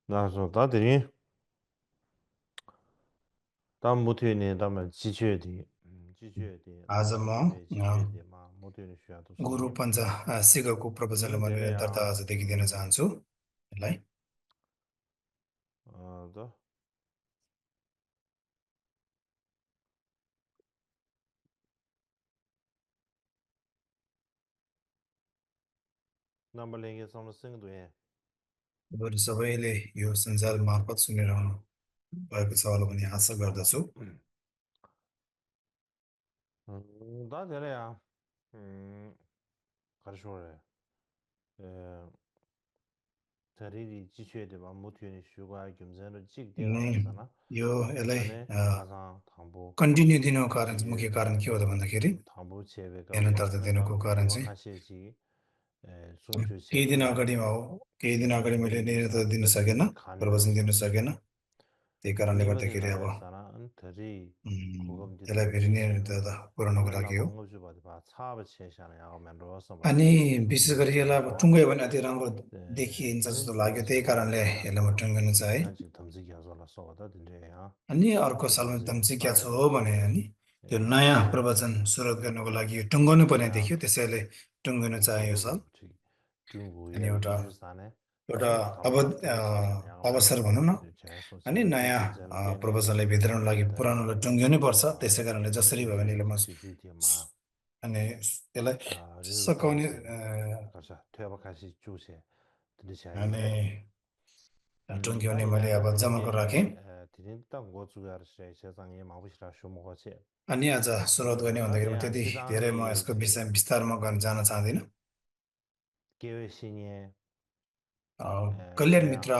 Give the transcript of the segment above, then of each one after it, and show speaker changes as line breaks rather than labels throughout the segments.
那说到底，当木头呢，他们积缺的，积缺的，आज
म
对，积缺的嘛，木头的需要都是
गुरु
你，पञ्च
सिगको प्रपोजल
对
मैले
了
दर्ता
呀，आजदेखि
दिन चाहन्छु यसलाई
的，那么另一个什么深度呀？तपाईँहरू
सबैले यो सञ्जाल मार्फत सुनिरहनु भएको छ होला भन्ने आशा गर्दछु
到底了呀，咋说嘞？呃，这里的积缺的嘛，木头的需要用在了几个点
अनि
上是呢？यो
यसलाई
安尼马上唐布，कन्टिन्यू
दिनुको कारण
这
चाहिँ मुख्य
个
कारण के हो त भन्दाखेरि
唐布切别个嘛，निरन्तरता 安尼
दिनुको
当
कारण
我
चाहिँ
看些几，送去切
केही
个
दिन
嘛，अगाडिमा
हो केही दिन अगाडि मैले
印度
निरन्तरता
啥，दिन 这里
सकेन
的看的
प्रवचन
啥
दिन
的。
सकेन त्यही कारणले
링거든
गर्दाखेरि अब
나라에 사나 더리 고검지
यसलाई फेरि
도시시
निरन्तरता पुऱ्याउनको
안에
लागि हो
라방고 주바디 바 차바 체샤나 야가면 로서
अनि
바디
विशेष गरी यसलाई अब
어
टुङ्ग्यो भने अति राम्रो देखिन्छ
아니
जस्तो लाग्यो त्यही
야시고
कारणले यसलाई म टुङ्गिनु चाहे
야지 덤지기 하zor라 소다 딘데야
अनि अर्को
그
सालमा
덤지
धम्ची क्या छ
싸네
हो भने अनि त्यो नयाँ
에
प्रवचन सुरुवात गर्नको लागि यो टुङ्गाउनु पर्ने
야
देखियो त्यसैले टुङ्गिनु चाहे यो साल
고도고
अनि
중국의
एउटा
인류 싸네
एउटा अब
담보 차바 체샤나 야가면
अवसर भनौँ न
로서 제
अनि
소신의
नयाँ
기준자는 되네
प्रवचनलाई भित्राउनको लागि पुरानोलाई टुङ्गिनै पर्छ त्यसै
아
कारणले जसरी भयो भने
딘데
यसलाई म
지주디마
अनि यसलाई
rinru
सकाउने
samse kasha tuyaba kashi chuse tindi chayi
अनि
yore
टुङ्ग्याउने
da
मैले
ina
अब
da
जम्मा
tindi
गरेर राखेँ
tindi ta ngo tsu yar shi che zang ye ma bu shira shu mo che
अनि आज सुरुवात गर्ने
da
भन्दाखेरि
de
म
ya
त्यति
chidang
धेरै म
di
यसको विषय विस्तारमा गर्न जान चाहदिनँ
gewe shinye
कल्याण
cheya
मित्र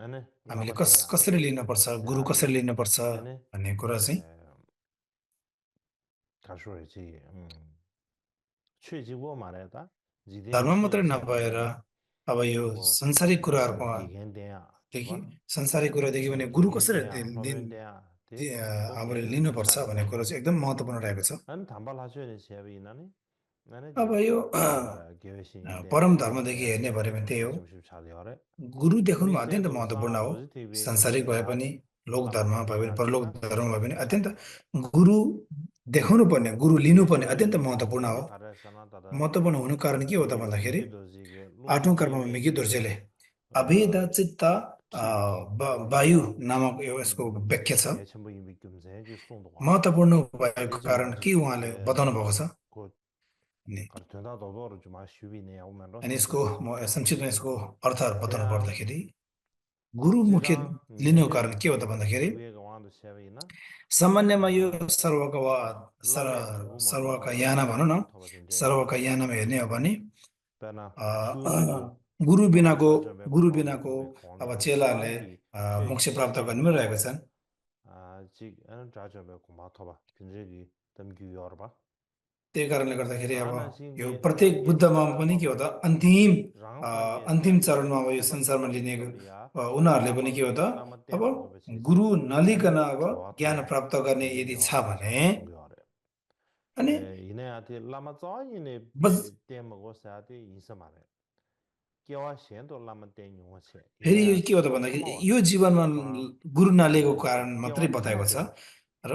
ane
हामीले
lama cheya
कसरी लिनुपर्छ
de
गुरु कसरी
ali
लिनुपर्छ
ane
भन्ने कुरा चाहिँ
ka shu re chi chue ji wo ma re da ji de
धर्म
chue
मात्रै
che ma
नभएर
re
अब यो
wo
संसारिक
ane
कुराहरूमा
gi gen de ya
देखि
wa
संसारिक कुरादेखि भने गुरु
gi gen
कसरी
de ya lo gen de ya de
हामीले
koke
लिनुपर्छ
chari
भन्ने कुरो
samse
चाहिँ एकदम महत्त्वपूर्ण रहेको छ
안 담발 하셔야 제비 나니 나네
अब
디
यो
계획신이
परम
돼야
धर्मदेखि हेर्ने भऱ्यो भने त्यही हो
점심 차려래
गुरु देखाउनु अत्यन्त
미세도
महत्त्वपूर्ण
사
हो
포지티브에
सांसारिक भए
거시야
पनि लोक धर्म भए पनि परलोक
라마타샤시나
धर्म भए पनि अत्यन्त
차려래
गुरु देखाउनु पर्ने गुरु लिनुपर्ने अत्यन्त
제
महत्त्वपूर्ण हो
마음속에 달아서나 다다
महत्त्वपूर्ण हुनु कारण के हो त
디
भन्दाखेरि
미기도지게 로마
8औं कर्ममा
제베
मिकी दोर्जेले अभेद
어
चित्त
티
वायु नामक यो यसको व्याख्या छ
대첨부 임비금세 지 송도와
महत्त्वपूर्ण भएको
제지
कारण
마지
के उहाँले बताउनु भएको छ
고
अनि
가르쳐다 도도로 좀 아쉬비네 오면로
अनि यसको
섬세지
म संक्षिप्तमा यसको अर्थहरू बताउनु
대야
पर्दाखेरि गुरु मुख्य
지장
लिनुको
년대
कारण के हो त भन्दाखेरि
지구의 왕도 세베이나
सामान्यमा यो
아
सर्वका वा
라마 주부
सर्वका
뭐로라
याना भनौँ न
토바딘데
सर्वका यानामा हेर्ने हो भने
베나
अ,
슈리고
गुरु
라마
बिनाको
자저베
गुरु
고마
बिनाको
토베
अब
고나
चेलाहरूले
사기
मोक्ष
최지
प्राप्त
시제
गर्नु पनि रहेका छन्
지 아는 자저베 고마 토바 빈제기 덤기 열바
त्यही कारणले गर्दाखेरि अब
아나
यो
신게
प्रत्येक बुद्धमा
예치다
पनि के हो त
토바
अन्तिम
랑파게
अन्तिम
샤기
चरणमा अब यो
세바
संसारमा
토바
लिने
슈돌이야
उनीहरूले पनि के हो त
라마게 라마
अब
때 먹어
गुरु
베치지
नलिकन अब
저와
ज्ञान
토바
प्राप्त गर्ने यदि
빈제기
छ
왕도
भने
샤기 송교하래
अनि
이네한테 라마 자이네
बस
때 먹어 사야지 인사 말해 깨와 시엔도 라마 때 용어체
फेरि यो
이네
के हो त भन्दाखेरि
시바타마와
यो जीवनमा
시바타
गुरु नलिएको कारण मात्रै
깨와
बताएको छ
티나데
र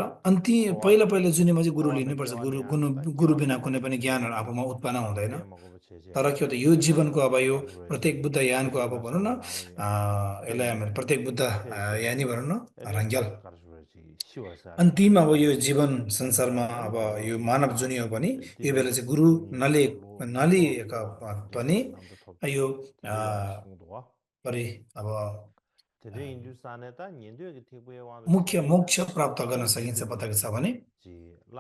पहिला
토와
पहिला जुनीमा चाहिँ गुरु
토와다
लिनुपर्छ गुरु
깨와냐
गुरु
다
गुरु
깨와
बिना कुनै
티나데
पनि ज्ञानहरू आफूमा उत्पन्न
라마
हुँदैन
때 먹어
तर
제제
के हो त यो जीवनको अब यो प्रत्येक
가르로지
बुद्ध यानको अब भनौँ न
쉐지베 나오니
यसलाई
쉐지
हामीले प्रत्येक बुद्ध
쉐지
यानी भनौँ न
에네
रङ्ग्याल
가르로지 쉬워서래
अन्तिम अब यो जीवन संसारमा
아니
अब यो
도도지
मानव
아
जुनी हो भने यो बेला
디베
चाहिँ गुरु
니 로
नलिएका
와
पनि
링거든 남도 톱디
यो
딘데야 송도와
परि अब
딘데 인주 산에다 년도에 티부에 와도
मुख्य
쉐베이나
मोक्ष प्राप्त गर्न सकिन्छ
디베
बताएको छ भने
지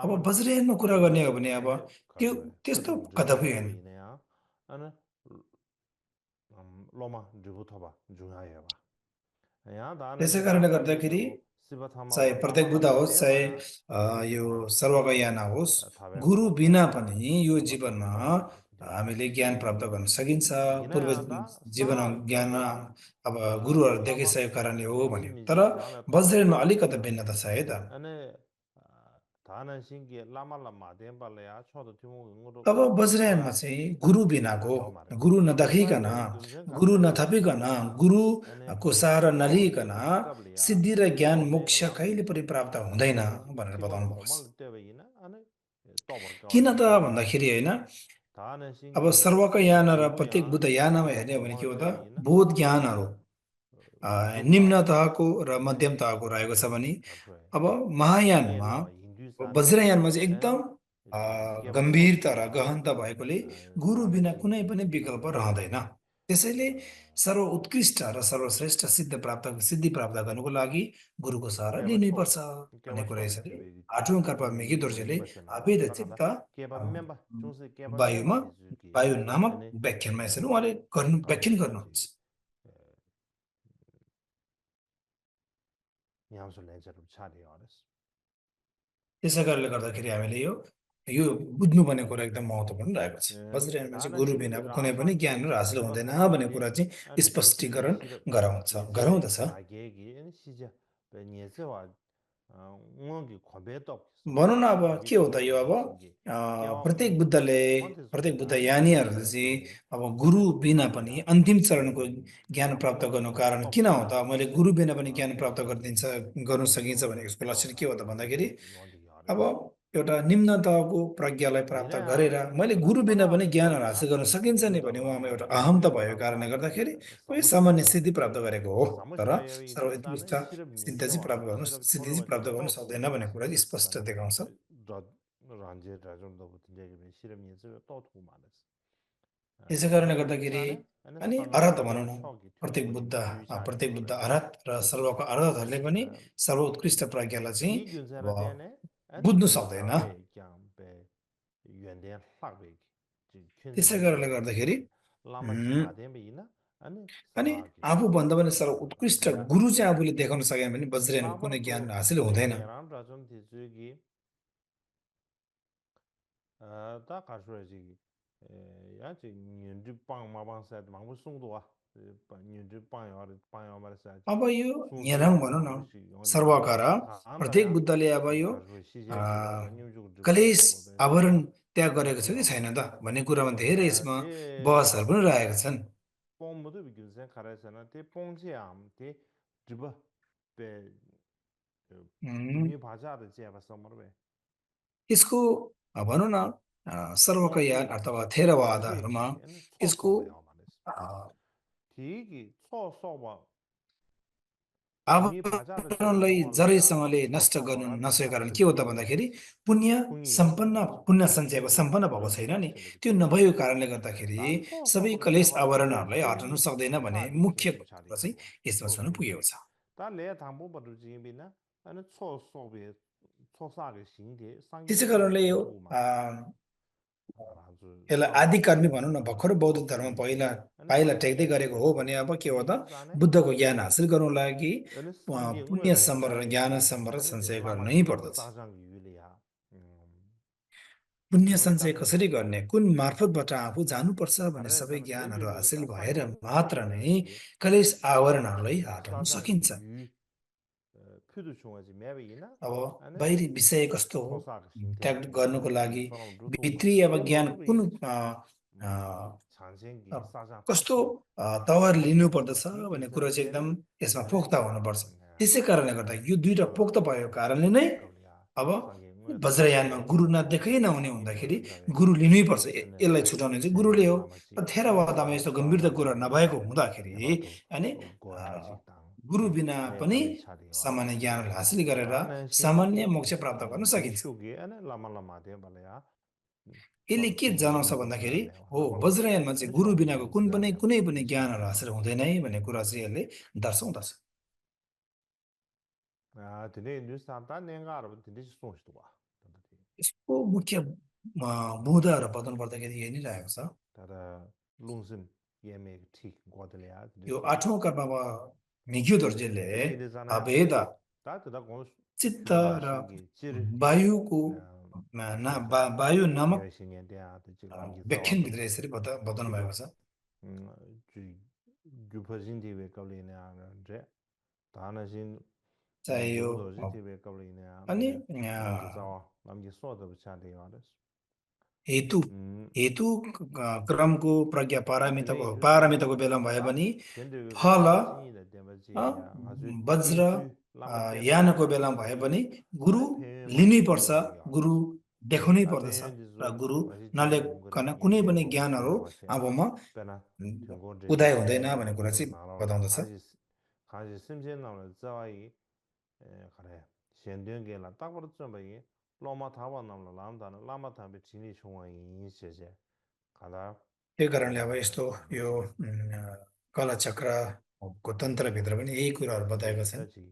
अब
라마
वज्रयानमा कुरा गर्ने हो भने अब
에네
त्यो
가르로에
त्यस्तो
그도
कदापि
르부토바
होइन
이네야 아니 로마 르부토바 중하예바 야 나는
त्यसै कारणले
지장
गर्दाखेरि
예체고
चाहे
시바타마와
प्रत्येक
라마
बुद्ध
하셔야
होस् चाहे
되마나
यो सर्वका याना होस् गुरु
타베고
बिना पनि यो
로마
जीवनमा
토바 딘데
हामीले ज्ञान प्राप्त गर्न सकिन्छ पूर्व
이네야다
जीवन
사
ज्ञान
토바
अब गुरुहरू
라마
देखिसकेको कारणले हो भन्यो तर
디미지 장에 토바
वज्रयानमा अलिकति भिन्नता छ है त
안에 다는 신기 라말라마 덴발레야 초도 티모 응으로
अब वज्रयानमा
다
चाहिँ गुरु बिनाको
요 말레
गुरु नदखिकन
슈가게 금생
गुरु
가르셔
नथपिकन
아니
गुरुको सहारा नलिइकन
초게 갑리야
सिद्धि र ज्ञान
초게
मोक्ष कहिले पनि प्राप्त हुँदैन भनेर
티버
बताउनु भएको छ।
고말 때베이나 아니 또버
किन त
가와지
भन्दाखेरि होइन
다는
अब
신기
सर्वको यान र प्रत्येक
지구야
बुद्ध यानामा
티버
हेर्ने हो भने के
고말
हो त
때베이나
बोध ज्ञानहरू निम्न
부두사
तहको र मध्यम तहको रहेको छ भने
가르셔
अब महायानमा
니엘라 인두산에
वज्रयानमा चाहिँ एकदम
에 개발
गम्भीरता र
톱시다
गहनता भएकोले गुरु
다는
बिना कुनै
신기
पनि विकल्प रहँदैन। त्यसैले सर्वोत्कृष्ट र सर्वश्रेष्ठ सिद्धि प्राप्त गर्नुको लागि गुरुको सहारा
개발
लिनै पर्छ
톱
भन्ने
개발
कुरा
톱이
यसरी
되베리
आठौँ कर्प मेघी
이
दोर्जेले
버스나
अभेद
딱한다
चित्त
개발 멤버 중세 개발
वायुमा
멤버 디즈기
वायु नामक
아니
व्याख्यानमा यसरी उहाँले व्याख्यान गर्नुहुन्छ।
냐무술 렌저로 차리어스
त्यसै कारणले गर्दाखेरि हामीले यो यो बुझ्नुपर्ने कुरा एकदम महत्त्वपूर्ण रहेको छ। वज्रयानमा चाहिँ
다는
गुरु
신기
बिना कुनै पनि
라사
ज्ञानहरू हासिल हुँदैन भन्ने
라사기
कुरा चाहिँ
아니
स्पष्टीकरण
시럽
गराउँदछ।
라게기 아니 시자 베니에스와 응원기 관배도
भनौँ न अब के हो त यो अब
비비도와 신기 깨와
प्रत्येक बुद्धले
콘테
प्रत्येक बुद्ध
소리야
यानीहरूले
콘테
चाहिँ
소리
अब गुरु बिना पनि
갑리야
अन्तिम चरणको ज्ञान प्राप्त
응원
गर्नु कारण किन हो त?
톱시다
मैले गुरु बिना पनि ज्ञान प्राप्त
톱시
गर्नु सकिन्छ भने यसको लक्षण के हो त भन्दाखेरि
요한디
अब
야레스
एउटा निम्न तहको प्रज्ञालाई प्राप्त गरेर
니네야
मैले गुरु बिना पनि
초사
ज्ञानहरू हासिल
텔리아
गर्न सकिन्छ नि भने
부두더라
उहाँमा एउटा अहमता
텔리아
भएको कारणले
라사
गर्दाखेरि उही सामान्य
사무샤야
सिद्धि प्राप्त गरेको हो। तर
사무샤야
सर्वोत्कृष्ट
인두산에 실업
सिद्ध चाहिँ प्राप्त
예세와
गर्नु
실업
सिद्धि चाहिँ प्राप्त
초로와지
गर्न
또
सक्दैन भन्ने कुरा चाहिँ स्पष्ट
아니
देखाउँछ।
더 란제 라좀더 붙은 얘기 실업 예세 또 두고 말았어
यसै कारणले
아니
गर्दाखेरि
인두산에 아니
अनि अरहत भनौँ
상가게
न
초기
प्रत्येक
튜닝고리
प्रत्येक
유샤게
बुद्ध
그래
अरहत र सर्वको अरहतहरूले पनि सर्वोत्कृष्ट प्रज्ञालाई चाहिँ अब
이균세라 되네 아니
बुझ्नु सक्दैन।
지사베 그냥베 연대 학베
त्यसै
퀸세베
कारणले गर्दाखेरि
퀸세베 라마치
उम्,
마데베이나 आनी
अनि
सागे
आफूभन्दा पनि सर्वोत्कृष्ट
야
गुरु चाहिँ आफूले देखाउन सकेन भने वज्रयानको कुनै ज्ञान
라버도
हासिल हुँदैन।
내랑 라좀 되주기 다 가르쳐야지 야지 년주 빵 마방사 망고 송도와 년주 빵 말사
अब यो
송도야
यहाँ भनौँ न
망고시 연디
सर्वकार प्रत्येक
다한다야
बुद्धले अब यो
가르쳐
आ,
시제지라 년주 주바
कलेश
저거베
आवरण त्याग गरेको छ कि
어
छैन त भन्ने कुरामा धेरै यसमा
대
बहसहरू पनि रहेका छन्।
뽕모도 비교생 가르쳐나 대 뽕지암 대 주바 베
उम्,
균이 바자를 제바 समरबे
यसको भनौँ न सर्वका यान
뽕지
अथवा थेरवादहरूमा
가르쳐야지 얘는
यसको
초소버야 말했어
अ,
디기 초소버 균이 바자를 제바
आवरणलाई
समर야
जरैसँगले नष्ट गर्नु
초소버라
नसकेको कारण के हो त
차르지
भन्दाखेरि पुण्य
풍이야
पुण्य सञ्चयको
풍이
सम्पन्न भएको छैन
런지라
नि,
텔레비
त्यो
텔레비
नभएको कारणले गर्दाखेरि
다
सबै
초소버를
कलेश
제바
आवरणहरूलाई हटाउन
텔레비
सक्दैन भने
차리
मुख्य
텔레비
कुरा चाहिँ
차리고
यसमा छुन
초소기
पुगेको छ।
다내 당부버를 지금이나 아니 초소베 초사의 신대
त्यसै
상계
कारणले यो
두고 말했어 아주
यसलाई
초소버야
आदिकर्मी भनौँ न भर्खर बौद्ध धर्म पहिला
아니
पाइला टेक्दै गरेको हो भने अब के हो त
인두산에
बुद्धको ज्ञान हासिल गर्नको लागि
어느 상계
पुण्य
응외로
सम्बर र ज्ञान
차리고
सम्बर
어느 데
सञ्चय गर्नै
라마치
पर्दछ।
사장 유리야
पुण्य
뭐
सञ्चय
다른
कसरी गर्ने, कुन मार्फतबाट आफू जानुपर्छ भन्ने सबै
가르쳐서는
ज्ञानहरू
렌즈를
हासिल
다
भएर
상계
मात्र नै
초소버야지
कलेश आवरणहरूलाई हटाउन
사장
सकिन्छ।
유 표도 중요하지 매베이나
अब
아니
बाहिरी विषय कस्तो हो
초사의 신대
त्याग गर्नुको लागि
사람 루도
भित्री अब ज्ञान
뽕모도
कुन
이
अ,
잔생기 사장
कस्तो
톱시
तवर लिनुपर्दछ भन्ने कुरा
디균세라
चाहिँ एकदम
되네
यसमा
아니
पोख्त हुनुपर्छ। त्यसै कारणले गर्दा यो दुईटा पोख्त भएको कारणले नै
갑리야
अब
상계 응외로
वज्रयानमा गुरु
차리고
नदेखै नहुने हुँदाखेरि
이거는 자베
गुरु लिनैपर्छ।
아니
यसलाई छुटाउने चाहिँ गुरुले
젠제
हो।
라마치 아니
थेरवादमा यस्तो गम्भीरता कुरा
사장
नभएको हुँदाखेरि
에바도
अनि अ,
고라지 땅
गुरु बिना पनि
내가리 차리
सामान्य
와레스
ज्ञानहरू हासिल गरेर
다는
सामान्य
신기
मोक्ष प्राप्त गर्न सकिन्छ।
듀슈기 아니 라말라마 데발야
यसले के
튜닝
जनाउँछ
응고리
भन्दाखेरि
말레
हो
라말라
वज्रयानमा चाहिँ
아니
गुरु
초기
बिनाको
지사냐
कुनै पनि ज्ञानहरू
어
हासिल हुँदैन है भन्ने कुरा चाहिँ यसले दर्शाउँदछ।
아, 드네 뉴스탄다 내가 알아 드네 소스도 와.
यसको मुख्य बुँदाहरू बताउनु पर्दाखेरि यही नै रहेको छ।
तारा लुङसिन 예매 ठीक गोदल्या
यो
드네
आठौँ कर्ममा मिग्यू दर्जेले
드네 이데잖아
अभेद
다 그다 고
चित्त
튜닝아
र
신기 찌르
वायुको वायु नामक
예신에 대한 즉 랑기
व्याख्यानभित्र
자와도
यसरी बताउनु भएको
티버
छ।
주 규퍼진 디베 걸리네 하는데 다나신
चाहे यो
규퍼도지 디베 걸리네
अनि
하는데 랑기 자와 남기 쏘다 붙여야 와르
हेतु
음
हेतु क्रमको प्रज्ञा
되네
पारमिताको बेलामा भए
다
पनि
견데
फल
신이다
अ,
데마지야 아주
वज्र
땡큐 라마 떼바
यानको बेलामा भए पनि गुरु
아니 폐마
लिनै पर्छ
폐마 야
गुरु देखाउनै
다
पर्दछ र
폐연지수
गुरु
마시 제가
नलेकन
용거리
कुनै
인제
पनि
고
ज्ञानहरू
폐마 와체
आफूमा
빼나 등고
उदय
제제
हुँदैन भन्ने कुरा
고
चाहिँ
나라로
बताउँदछ
가지 심신 나오는 자와이 그래 현대계라 딱 그렇죠 뭐 로마 타바 나오는 람다는 라마 타베 진이 총왕이 제제 가다
त्यही कारणले अब यस्तो यो कला चक्रको तन्त्रभित्र पनि यही कुराहरू बताएका छन्
대다지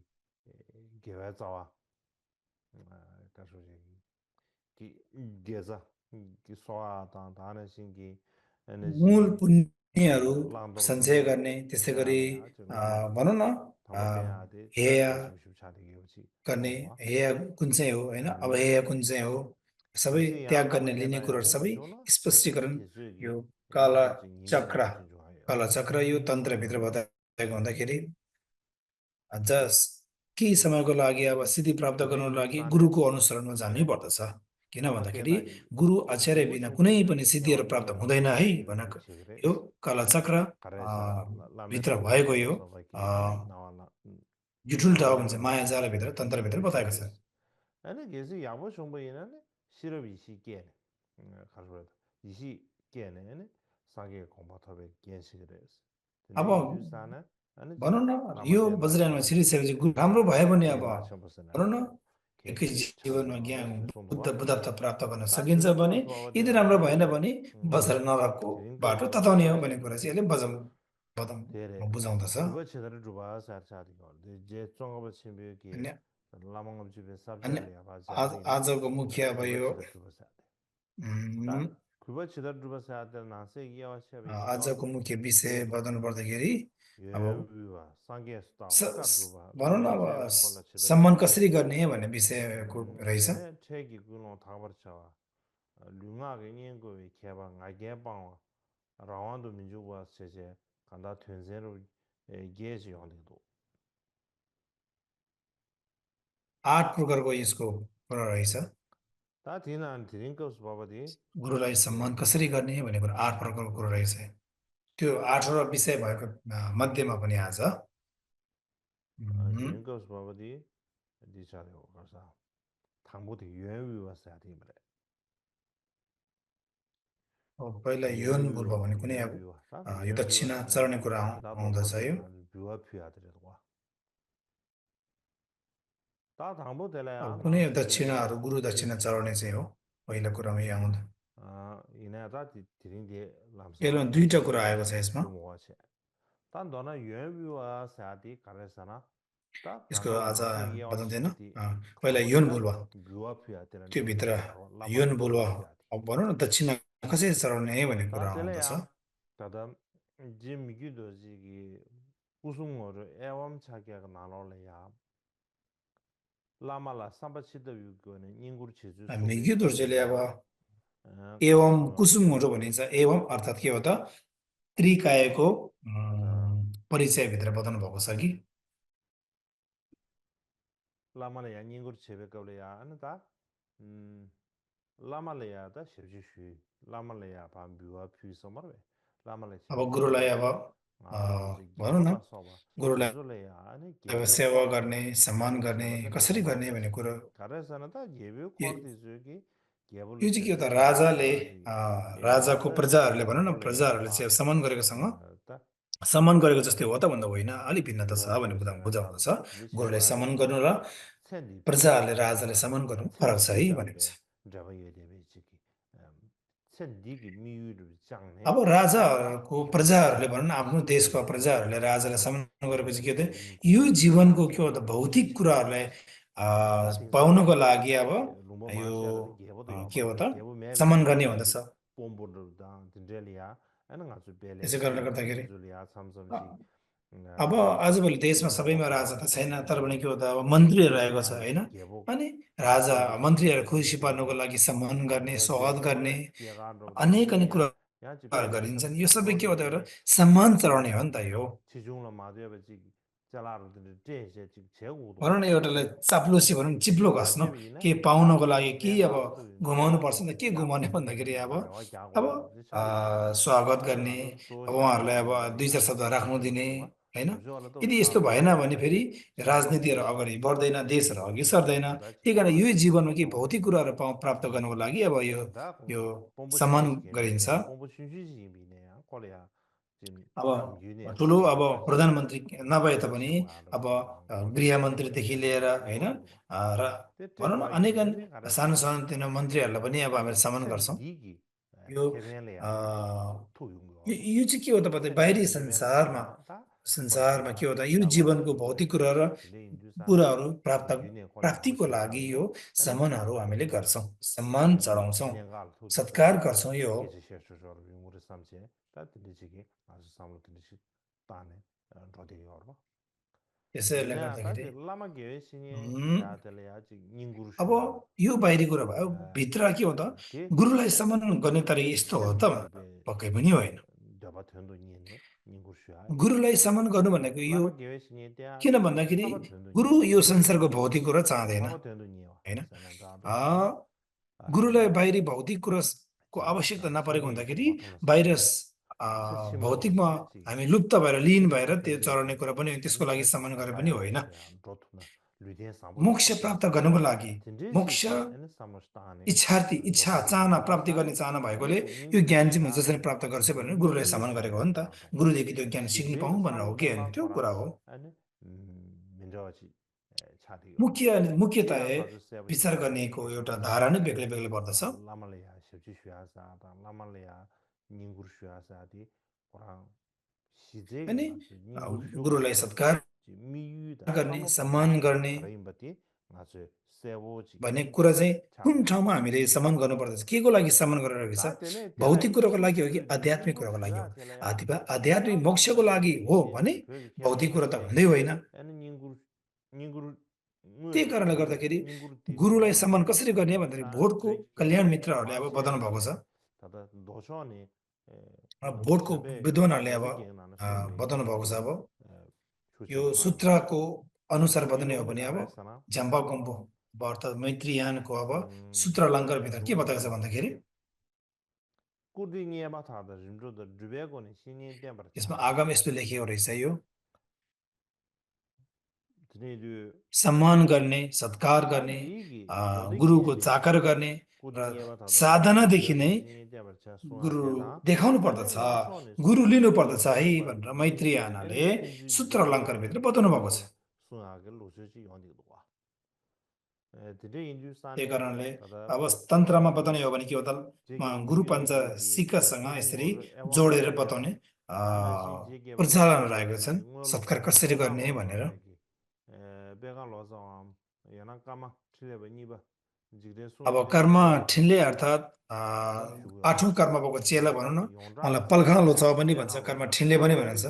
개화자와 가서지 기 गेजा कि स्वाद दान सिंगी एनर्जी
मूल पुण्यहरू
लांदरो
सञ्चय
दुंगो
गर्ने त्यसै गरी
याले आज लामा
भनौँ न
थांबो पे आदे
हेय
चाचा शिव छाते के होची
गर्ने
सोवा
हेय कुन चाहिँ हो होइन अब हेय कुन चाहिँ हो सबै
किसी यहाँ
त्याग
लामा
गर्ने लिने
देना
कुराहरू
याने
सबै
जो ना
स्पष्टीकरण
किसी
यो
की
काला
यहाँ जो निमी
चक्र
नाम से जो है
काला चक्र यो तन्त्रभित्र बताएको हुँदाखेरि जस केही समयको लागि अब सिद्धि प्राप्त गर्नको
तेरे
लागि
साने
गुरुको अनुसरणमा जानै पर्दछ किन भन्दाखेरि
अकेला ही
गुरु आचार्य
गुबो
बिना कुनै
चिंतु
पनि सिद्धिहरू
यावानी
प्राप्त
ये ला
हुँदैन है
ये
भनेको यो
चिगरेस
कालचक्र
करे
अ,
सारा लामे
भित्र
सोवा
भएको यो
सोवा
अ,
की नावाला
जुठुल्ठा
नावाला
भन्छ मायाजालभित्र तन्त्रभित्र बताएको छ
चिगरेस 아니 그래서 야보 정보에는 실업이 시기에 가서 이시 기에는 사계 공부탑에 견식을 했어.
अब
근데 유사는 아니
भनौँ
지
न यो
라마데나
वज्रयानमा श्री सेवजी राम्रो भयो भने अब
게라 첨부스나
भनौँ न एकै
게
जीवनमा
차도
ज्ञान
알아서
बुद्ध
손도와
बुद्धत्व प्राप्त गर्न
다
सकिन्छ
드링크
भने
수업에
यदि राम्रो भएन
나와디
भने वज्र नभएको
드링크
बाटो
수업에
तताउने हो भन्ने
나와시
कुरा चाहिँ यसले बदम
데레
बुझाउँदछ
그거 제대로 주바 사차디고 이제 종업을 침비기
अनि
라망업 집에
अनि
삽자리야 바지 아디네
आजको मुख्य अब
그거
यो
제대로 주바 다
उम्,
그거 제대로 주바 사들 나서 이야와셔
आजको
비기도
मुख्य विषय बताउनु पर्दाखेरि अब
예위와 상계스다
स,
확가
स-
주바
भनौँ न
다
अब
제가 콜라 제대로
सम्मान
주바
कसरी गर्ने भन्ने विषयको रहेछ
되네 책이 그노 다 버쳐와 류나게 년고의 개방 아개방 라완도 민주과 세제 간다 튼세로 예지 용도도
8 प्रकारको यसको कुरा रहेछ
다 디난 드링크스 바바디
गुरुलाई सम्मान कसरी गर्ने भन्ने कुरा 8 प्रकारको कुरो रहेछ त्यो 8वटा विषय भएको मध्येमा पनि आज उम्,
드링크스 바바디 디차요 가서 당보디 유엔위와 사디브레
अब पहिला यौन पूर्व भने कुनै अब
유엔위와 다
यो
유엔위와
दक्षिणा
시
चढ्ने कुरा
다
आउँदछ यो
동보디 뷰와 퓨아드레와 다
अब
당보텔야
कुनै
나세
दक्षिणाहरू गुरु दक्षिणा चढाउने चाहिँ हो पहिलो कुरामा यो आउँदा
이내다 드링게 람사
पहिला 2टा कुरा आएको छ यसमा
주모와체 단 너나 유엔위와 사디 가레사나 다
यसको
간다
आज
나세
बताउँदैन
이야와시디
पहिला यौन
당보텔야
बुलवा
뷰와 퓨아드레
त्यो भित्र
딘데야로
यौन
라마도
बुलवा
퓨아디
अब भनौँ न दक्षिणा कसरी चढाउने भन्ने कुरा
다
आउँदछ
텔레야 다다 지미기도지기 우승어를 애엄차게 나눠래야 라마라 삼바치도 유거는 인구를 제주
मिग्यू दुर्जेले अब एवं
가서
कुसुमहरू भनिन्छ एवं अर्थात् के हो त त्रिकायको
다
परिचयभित्र बताउनु भएको छ कि
라마레야 인구를 제백거려야 하는다 라마레야다 실지슈 라마레야 반비와 퓨서 말왜 라마레
अब
실지슈
गुरुलाई अब
아주
भनौँ न
개보다 써봐
गुरुलाई
제조래야 아니
अब
개별
सेवा
코드
गर्ने सम्मान गर्ने
제보들
कसरी
로마
गर्ने भन्ने कुरो
가르사는 다 개별
यो
코드 저기
यो
개별로
चाहिँ के हो त
제대로
राजाले
라마지
राजाको
예외다
प्रजाहरूले भनौँ न
제조래야
प्रजाहरूले
바
चाहिँ सम्मान गरेकोसँग
다
सम्मान गरेको जस्तै हो त भन्दा होइन अलिक भिन्नता छ
뷰와
भन्ने
퓨어서
बुझाउँदछ
나타도
गुरुलाई
미체와
सम्मान गर्नु र
첸디
प्रजाहरूले
퓨어서
राजालाई सम्मान गर्नु फरक छ है भनेको छ
첸디자베 잡아야 되বে 지기 첸디기 미유를 장네
अब राजाहरूको प्रजाहरूले भनौँ न आफ्नो देशका प्रजाहरूले राजालाई सम्मान गरेपछि के हो त यो
링고
जीवनको के हो त भौतिक कुराहरूलाई
다딩사다
पाउनको लागि अब
룸보
यो
마샤르 게보도
के हो
요바데
त
게보
सम्मान
매베
गर्ने
지
भन्दछ
뽐보르다 딘젤리아 아는 아주 베레
त्यसै कारणले
시
गर्दाखेरि
줄리아 삼섬지
अब आजभोलि देशमा सबैमा राजा त छैन तर पनि के हो त अब मन्त्रीहरू रहेको छ होइन
게보
अनि राजा
첸디기
मन्त्रीहरू खुसी पार्नको
미유르지
लागि सम्मान गर्ने स्वागत
제제
गर्ने
게가로다
अनेक अनेक
딜레야 याची
कुराहरू
베레
गरिन्छन् यो
섭지
सबै के हो त एउटा
거르지
सम्मान चढाउने हो नि त यो
지중로 마두에 버지 젤라르들 제제 제고도
भनौँ न एउटालाई चाप्लोसी भनौँ न चिप्लो घस्न
제비네
के पाउनको लागि के अब
랭가르도
घुमाउनु पर्छ नि त के
야고
घुमाउने भन्दाखेरि अब
가려와
अब
야고도 차리고
स्वागत गर्ने
젤라도
अब
도시
उहाँहरूलाई अब
젤라도
दुई चार शब्द राख्नु
야고
दिने
봐
होइन
우주알도
यदि यस्तो
차도
भएन भने फेरि
샤베기
राजनीतिहरू अगाडि बढ्दैन देशहरू अघि सर्दैन
샤다
त्यही कारण
지금
यो जीवनमा के
좀
भौतिक कुराहरू प्राप्त गर्नको लागि अब
다
यो
공부
सम्मान
신지
गरिन्छ
비네 공부 신지 비네 콜이야 지금
अब
남규네
ठुलो अब
아직
प्रधानमन्त्री नभए तापनि
시행하러
अब
도대
गृहमन्त्रीदेखि लिएर होइन
도도
र
तेते
भनौँ न
वागी
अनेकन
ने करे
सानो सानो मन्त्रीहरूलाई पनि अब हामीले सम्मान
세
गर्छौँ
니기
यो
개변을
अ,
야 토용거
यो चाहिँ के हो त भन्दा बाहिरी
세대는 개변을 다
संसारमा के
거래야
हो त यो
야고
जीवनको भौतिक कुरा र
딜레 인주사
कुराहरू
남규네 콜이
प्राप्तिको लागि यो
아니
सम्मानहरू हामीले गर्छौँ सम्मान चढाउँछौँ
랭갈 토도
सत्कार गर्छौँ यो हो
기지 셔셔저 우리 삼체 다 들리지기 아주 삼로 들리지 ताने रोटी और बा
त्यसैले
ने आता
गर्दाखेरि
जे लामा के सिने
उम्,
यातले या जे निंगुरु
अब
शुया
यो बाहिरी कुरा भयो भित्र के हो त
के
गुरुलाई सम्मान गर्ने तरिका यस्तो हो त
सेम्बे
पक्कै पनि होइन
दबा थंदो निने निंगुरु शुया
गुरुलाई सम्मान गर्नु भनेको यो
लामा के सिने त्या
किन भन्दाखेरि
साबा थंदो
गुरु
निने
यो संसारको भौतिक कुरा चाहँदैन
साबा थंदो निवा
होइन
सना दाबे
आ,
अनि
गुरुलाई बाहिरी भौतिक कुराको आवश्यकता नपरेको हुँदाखेरि बाहिर भौतिकमा हामी लुप्त भएर लिन भएर त्यो चढाउने कुरा पनि होइन त्यसको लागि सम्मान गरे पनि होइन मोक्ष प्राप्त गर्नुको लागि मोक्ष इच्छार्थी इच्छा चाहना प्राप्ति गर्ने चाहना भएकोले यो ज्ञान चाहिँ म जसरी प्राप्त गर्छु भनेर गुरुलाई सम्मान गरेको हो नि त गुरुदेखि त्यो ज्ञान सिक्नु पाऊँ भनेर हो कि होइन त्यो कुरा हो मुख्यतया विचार गर्नेको एउटा धारा नै बेग्लै बेग्लै पर्दछ
लामालेया शिवजी शुयासा ता लामालेया निंगुर शुयासा दी कुरान 시제게
अनि
나서 निंगुर
गुरुलाई सत्कार
मियुदा
गर्ने सम्मान गर्ने
रहिमबती नाचो सेवोजी
भन्ने कुरा चाहिँ कुन ठाउँमा हामीले सम्मान गर्नुपर्दछ के को लागि सम्मान गरिरहेको छ
तातेने
भौतिक कुराको लागि हो कि आध्यात्मिक कुराको लागि हो आध्यात्मिक मोक्षको लागि हो भने भौतिक कुरा त हुँदै होइन
अनि निंगुर निंगुर
त्यही कारणले गर्दाखेरि गुरुलाई सम्मान कसरी गर्ने भन्दाखेरि भोटको कल्याण मित्रहरूले अब बताउनु भएको छ
तदा दोषोने
भोटको विद्वानहरूले अब बताउनु भएको छ अब यो सूत्रको अनुसार बताउने हो भने अब झ्याम्पाकुम्बो अर्थात् मैत्रीयानको अब सूत्र अलङ्कारभित्र के बताएको छ भन्दाखेरि
कुर्दिङे बाथादा जिमजोदा जुबेगोने सिने त्यहाँ
यसमा आगम यस्तो लेखिएको रहेछ यो
तिनीहरू
सम्मान गर्ने सत्कार गर्ने गुरुको चाकर गर्ने र साधनादेखि नै गुरु देखाउनु पर्दछ गुरु लिनु पर्दछ है भनेर मैत्रीयानाले सूत्र अलङ्कारभित्र बताउनु भएको छ त्यही कारणले अब तन्त्रमा बताउने हो भने के हो त गुरु पञ्च सिक्कासँग यसरी जोडेर बताउने प्रचलन रहेको छन् सत्कार कसरी गर्ने भनेर अब कर्म ठिनले अर्थात् आठौँ कर्म भएको चेला भनौँ न उहाँलाई पल्खाउँ लोचाउ पनि भन्छ कर्म ठिनले पनि भनिन्छ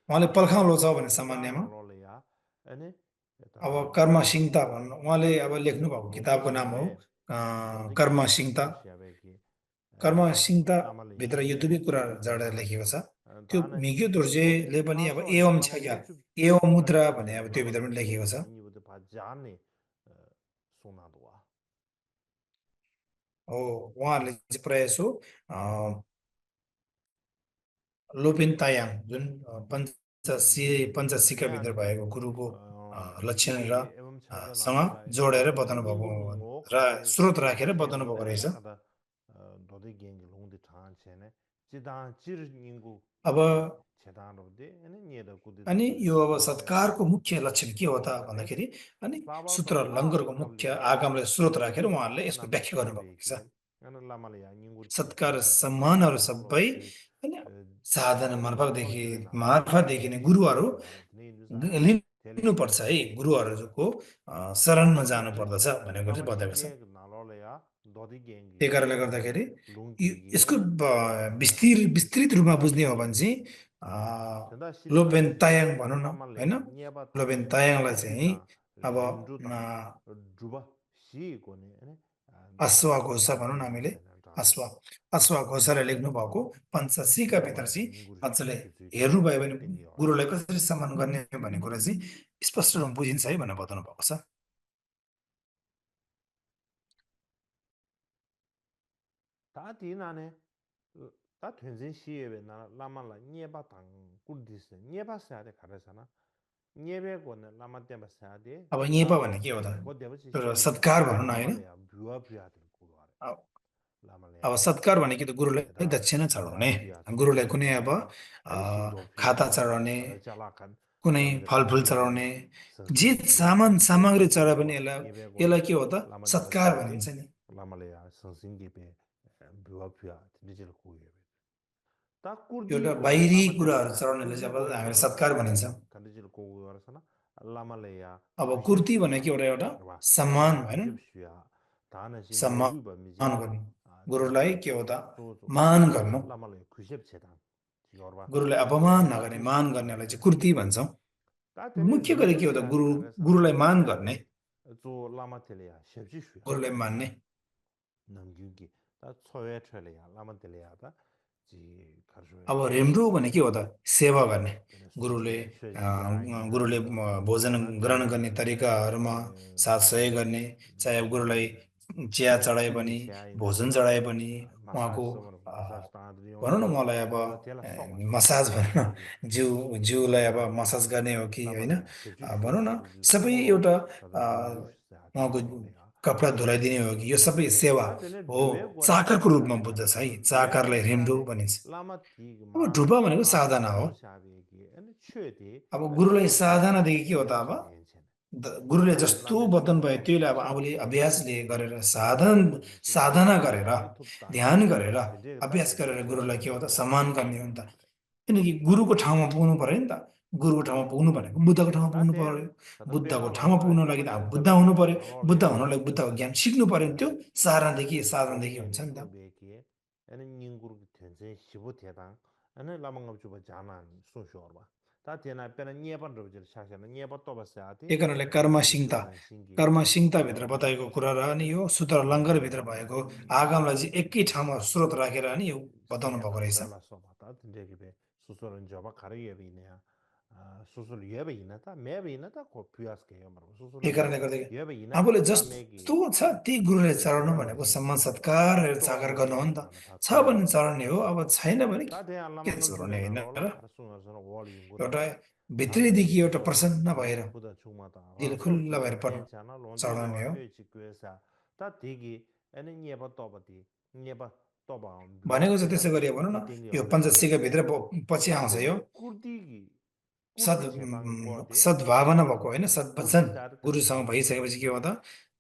उहाँले पल्खाउँ लोचाउ भने सामान्यमा अब कर्म सिङ्ता भन्नु उहाँले अब लेख्नु भएको किताबको नाम हो कर्म सिङ्ता कर्म सिङ्ता भित्र यो दुवै कुरा जोडेर लेखेको छ त्यो मिग्यो दुर्जेले पनि अब एवं छ क्या एवं मुद्रा भने अब त्यो भित्र पनि लेखेको छ हो उहाँहरूले चाहिँ प्रायः जसो लोपेन तायाङ जुन पञ्चसिकाभित्र भएको गुरुको लक्षण र सँग जोडेर बताउनु भएको र स्रोत राखेर बताउनु भएको रहेछ अब अनि यो अब सत्कारको मुख्य लक्षण के हो त भन्दाखेरि अनि सूत्र लङ्गरको मुख्य आगमलाई स्रोत राखेर उहाँहरूले यसको व्याख्या गर्नुभएको छ सत्कार सम्मानहरू सबै अनि साधना मार्फतदेखि नै गुरुहरू लिनुपर्छ है गुरुहरूको शरणमा जानु पर्दछ भनेको चाहिँ बताएको छ त्यही कारणले गर्दाखेरि यसको विस्तृत रूपमा बुझ्ने हो भने चाहिँ लोबेन तायाङ भनौँ न होइन लोबेन तायाङलाई चाहिँ अब अश्वघोष भनौँ न हामीले
다데
अश्व घोषाले लेख्नु भएको पञ्चशीका भित्र
닝고라야
चाहिँ
닝구르
मजाले
슈슈
हेर्नुभयो भने
땡겨
गुरुलाई कसरी सम्मान गर्ने भन्ने कुरा चाहिँ स्पष्ट रूपमा बुझिन्छ है भनेर बताउनु भएको छ
다디 나네 다 된진 시에베 나 라마라 녜바 당 꿀디스 녜바 사야데 가르잖아 녜베고는 라마 때바 사야데
अब ñेपा भने के हो त
고데버지
एउटा
시베게
सत्कार भनौँ न होइन
라말레야 뷰아 뷰아데 구르아레
अब अब
라말레야
सत्कार भनेको त गुरुलाई
에다
दक्षिणा चढाउने
뷰아 뷰아데
गुरुलाई कुनै अब
시베게 에다 신도
खाता
뷰아
चढाउने
잘라간
कुनै
라마게
फलफुल
푸셰베
चढाउने जे
सं싱기
सामान सामग्री चढाए पनि
녜베고
यसलाई यसलाई
녜베고는
के हो त
라마 때바
सत्कार
사야데
भनिन्छ नि
라말레야 सं싱기베 뷰아 뷰아 디지를 구예베 다 कुर्दी
एउटा
को
बाहिरी
लामा टेबा
कुराहरू चढाउनेलाई
कुर्दी
चाहिँ
को
अब हामीले
छेबा
सत्कार भनिन्छ
कंडिजल को गरसना लामाले या
अब
खुशब
कुर्ती
छुया
भनेको एउटा
रवा
सम्मान भएन
खुशब छुया ताना सि
सम्मान
मगु ब मिजे
गर्नु
तेजे
गुरुलाई के हो त
तो तो
मान गर्नु
लामाले खुशब छेदा जिगरबा
गुरुलाई अपमान नगर्ने मान गर्नेलाई चाहिँ कुर्ती भन्छौँ
ता तेने
मुख्य गरी
रिम्बु
के हो त
छ्यादे खरेसा
गुरुलाई मान गर्ने
जो लामा तेले या शेबजी छुया
गुरुलाई मान्ने
नमगुगी ता छोया छले या लामा तेले या ता जी खर्जो
अब रेम्डु भने के हो त सेवा गर्ने
तेने
गुरुले
सुसु छ्या इना
गुरुले भोजन
ता
ग्रहण
तेने
गर्ने तरिकाहरूमा साथ सहयोग गर्ने चाहे अब गुरुलाई चिया चढाए पनि भोजन चढाए पनि उहाँको
massage तान्द्रियो
भनौँ न मलाई अब
त त्यसलाई समा
मसाज भनौँ
दिगी
न जिउलाई अब मसाज गर्ने हो कि होइन
लामाले सेब्जु
भनौँ
शुया
न
गुजु
सबै
तोमो
एउटा
तदा गुरु साथि
उहाँको
नरोले या
कपडा धुलाइदिने हो कि यो सबै सेवा
ता तेने
हो
ड्वे गोने
चाकरको रूपमा
साधे
बुझ्दछ है
ड्वे
चाकरलाई
गोने
रेम्डो
साधे
भनिन्छ
लामा थिग
अब
मा
ढुबा भनेको
मा
साधना हो
रो साबे कि अनि छ्योते
अब
अनि
गुरुलाई
छु छु
साधनादेखि के हो त
ड्वे
अब
छु हेन्छन्
गुरुले
अनि
जस्तो
लामे
बताउनु भयो
थुप
त्यसले अब
छु
आफूले
छु
अभ्यासले
अनि
गरेर
अनि छु
साधना गरेर
अनि थुप ताने
ध्यान गरेर
तेजे ता
अभ्यास
तेजे
गरेर
छु
गुरुलाई
छु
के हो त
ड्वे
सम्मान गर्ने हो नि त किनकि गुरुको ठाउँमा पुग्नु पर्यो नि त गुरुको ठाउँमा पुग्नु भनेको बुद्धको ठाउँमा
ता
पुग्नु
ते
पर्यो
तदा
बुद्धको
पेला
ठाउँमा
लामा
पुग्नु लागि
लामा
त अब
तेल
बुद्ध
तबे
हुनु
या
पर्यो
नरोले
बुद्ध
या
हुनलाई बुद्धको ज्ञान सिक्नु पर्यो नि त्यो साधनादेखि हुन्छ नि त
닝구베기에 에는 닝구르 텐제 시부테당 에는 라망갑 주바 자만 소쇼르바 다 테나 페나 녜반 로저 샤샤나 녜바 또바사티
त्यही कारणले कर्मसिंहता
푸셰 संसिंगी
कर्मसिंहताभित्र
푸셰
बताएको कुरा र अनि
샤샤데
यो सूत्र लङ्गरभित्र
라마레야
भएको आगमलाई चाहिँ एकै ठाउँमा स्रोत राखेर नि यो बताउनु
시야
भएको रहेछ
가르달라 소바다 딘데기베 수소는 저바 가르예비네야 수술 예베이나다 매베이나다 고 퓨아스케 여마로
त्यही
수술은
कारणले गर्दाखेरि
예베이나다
आफूले
라메기
जस्तो छ त्यही गुरुले चढाउनु
ड्वेला
भनेको सम्मान
संसिंगी
सत्कार चाकर
또아로
गर्नु हो नि त
샤샤나 다
छ भने
초야베
चढाउने हो अब छैन भने
다대
के
알라망가
चढाउने
주베
होइन
나로라
र
가르송아서는 월 윤구라
एउटा
다네
भित्रैदेखि एउटा
소소
प्रसन्न भएर
부다 중마다
दिल
라솔
खुल्ला भएर
주베 켄차나 론데르와
चढाउने हो
쉐치 괴사 다 되기 에는 예바 떠바디 예바 떠바 뷰아
भनेको चाहिँ त्यसो
뷰아데
गरी भनौँ न
다 땡겨
यो
올레야
पञ्चशीका भित्र पछि
다
आउँछ यो
되네 कुर्दीगी
सद्
कुर्दी छेदाङ कोते
सद्भावना भएको होइन सद्वचन
कुर्दी सार तने
गुरुसँग भइसकेपछि के हो त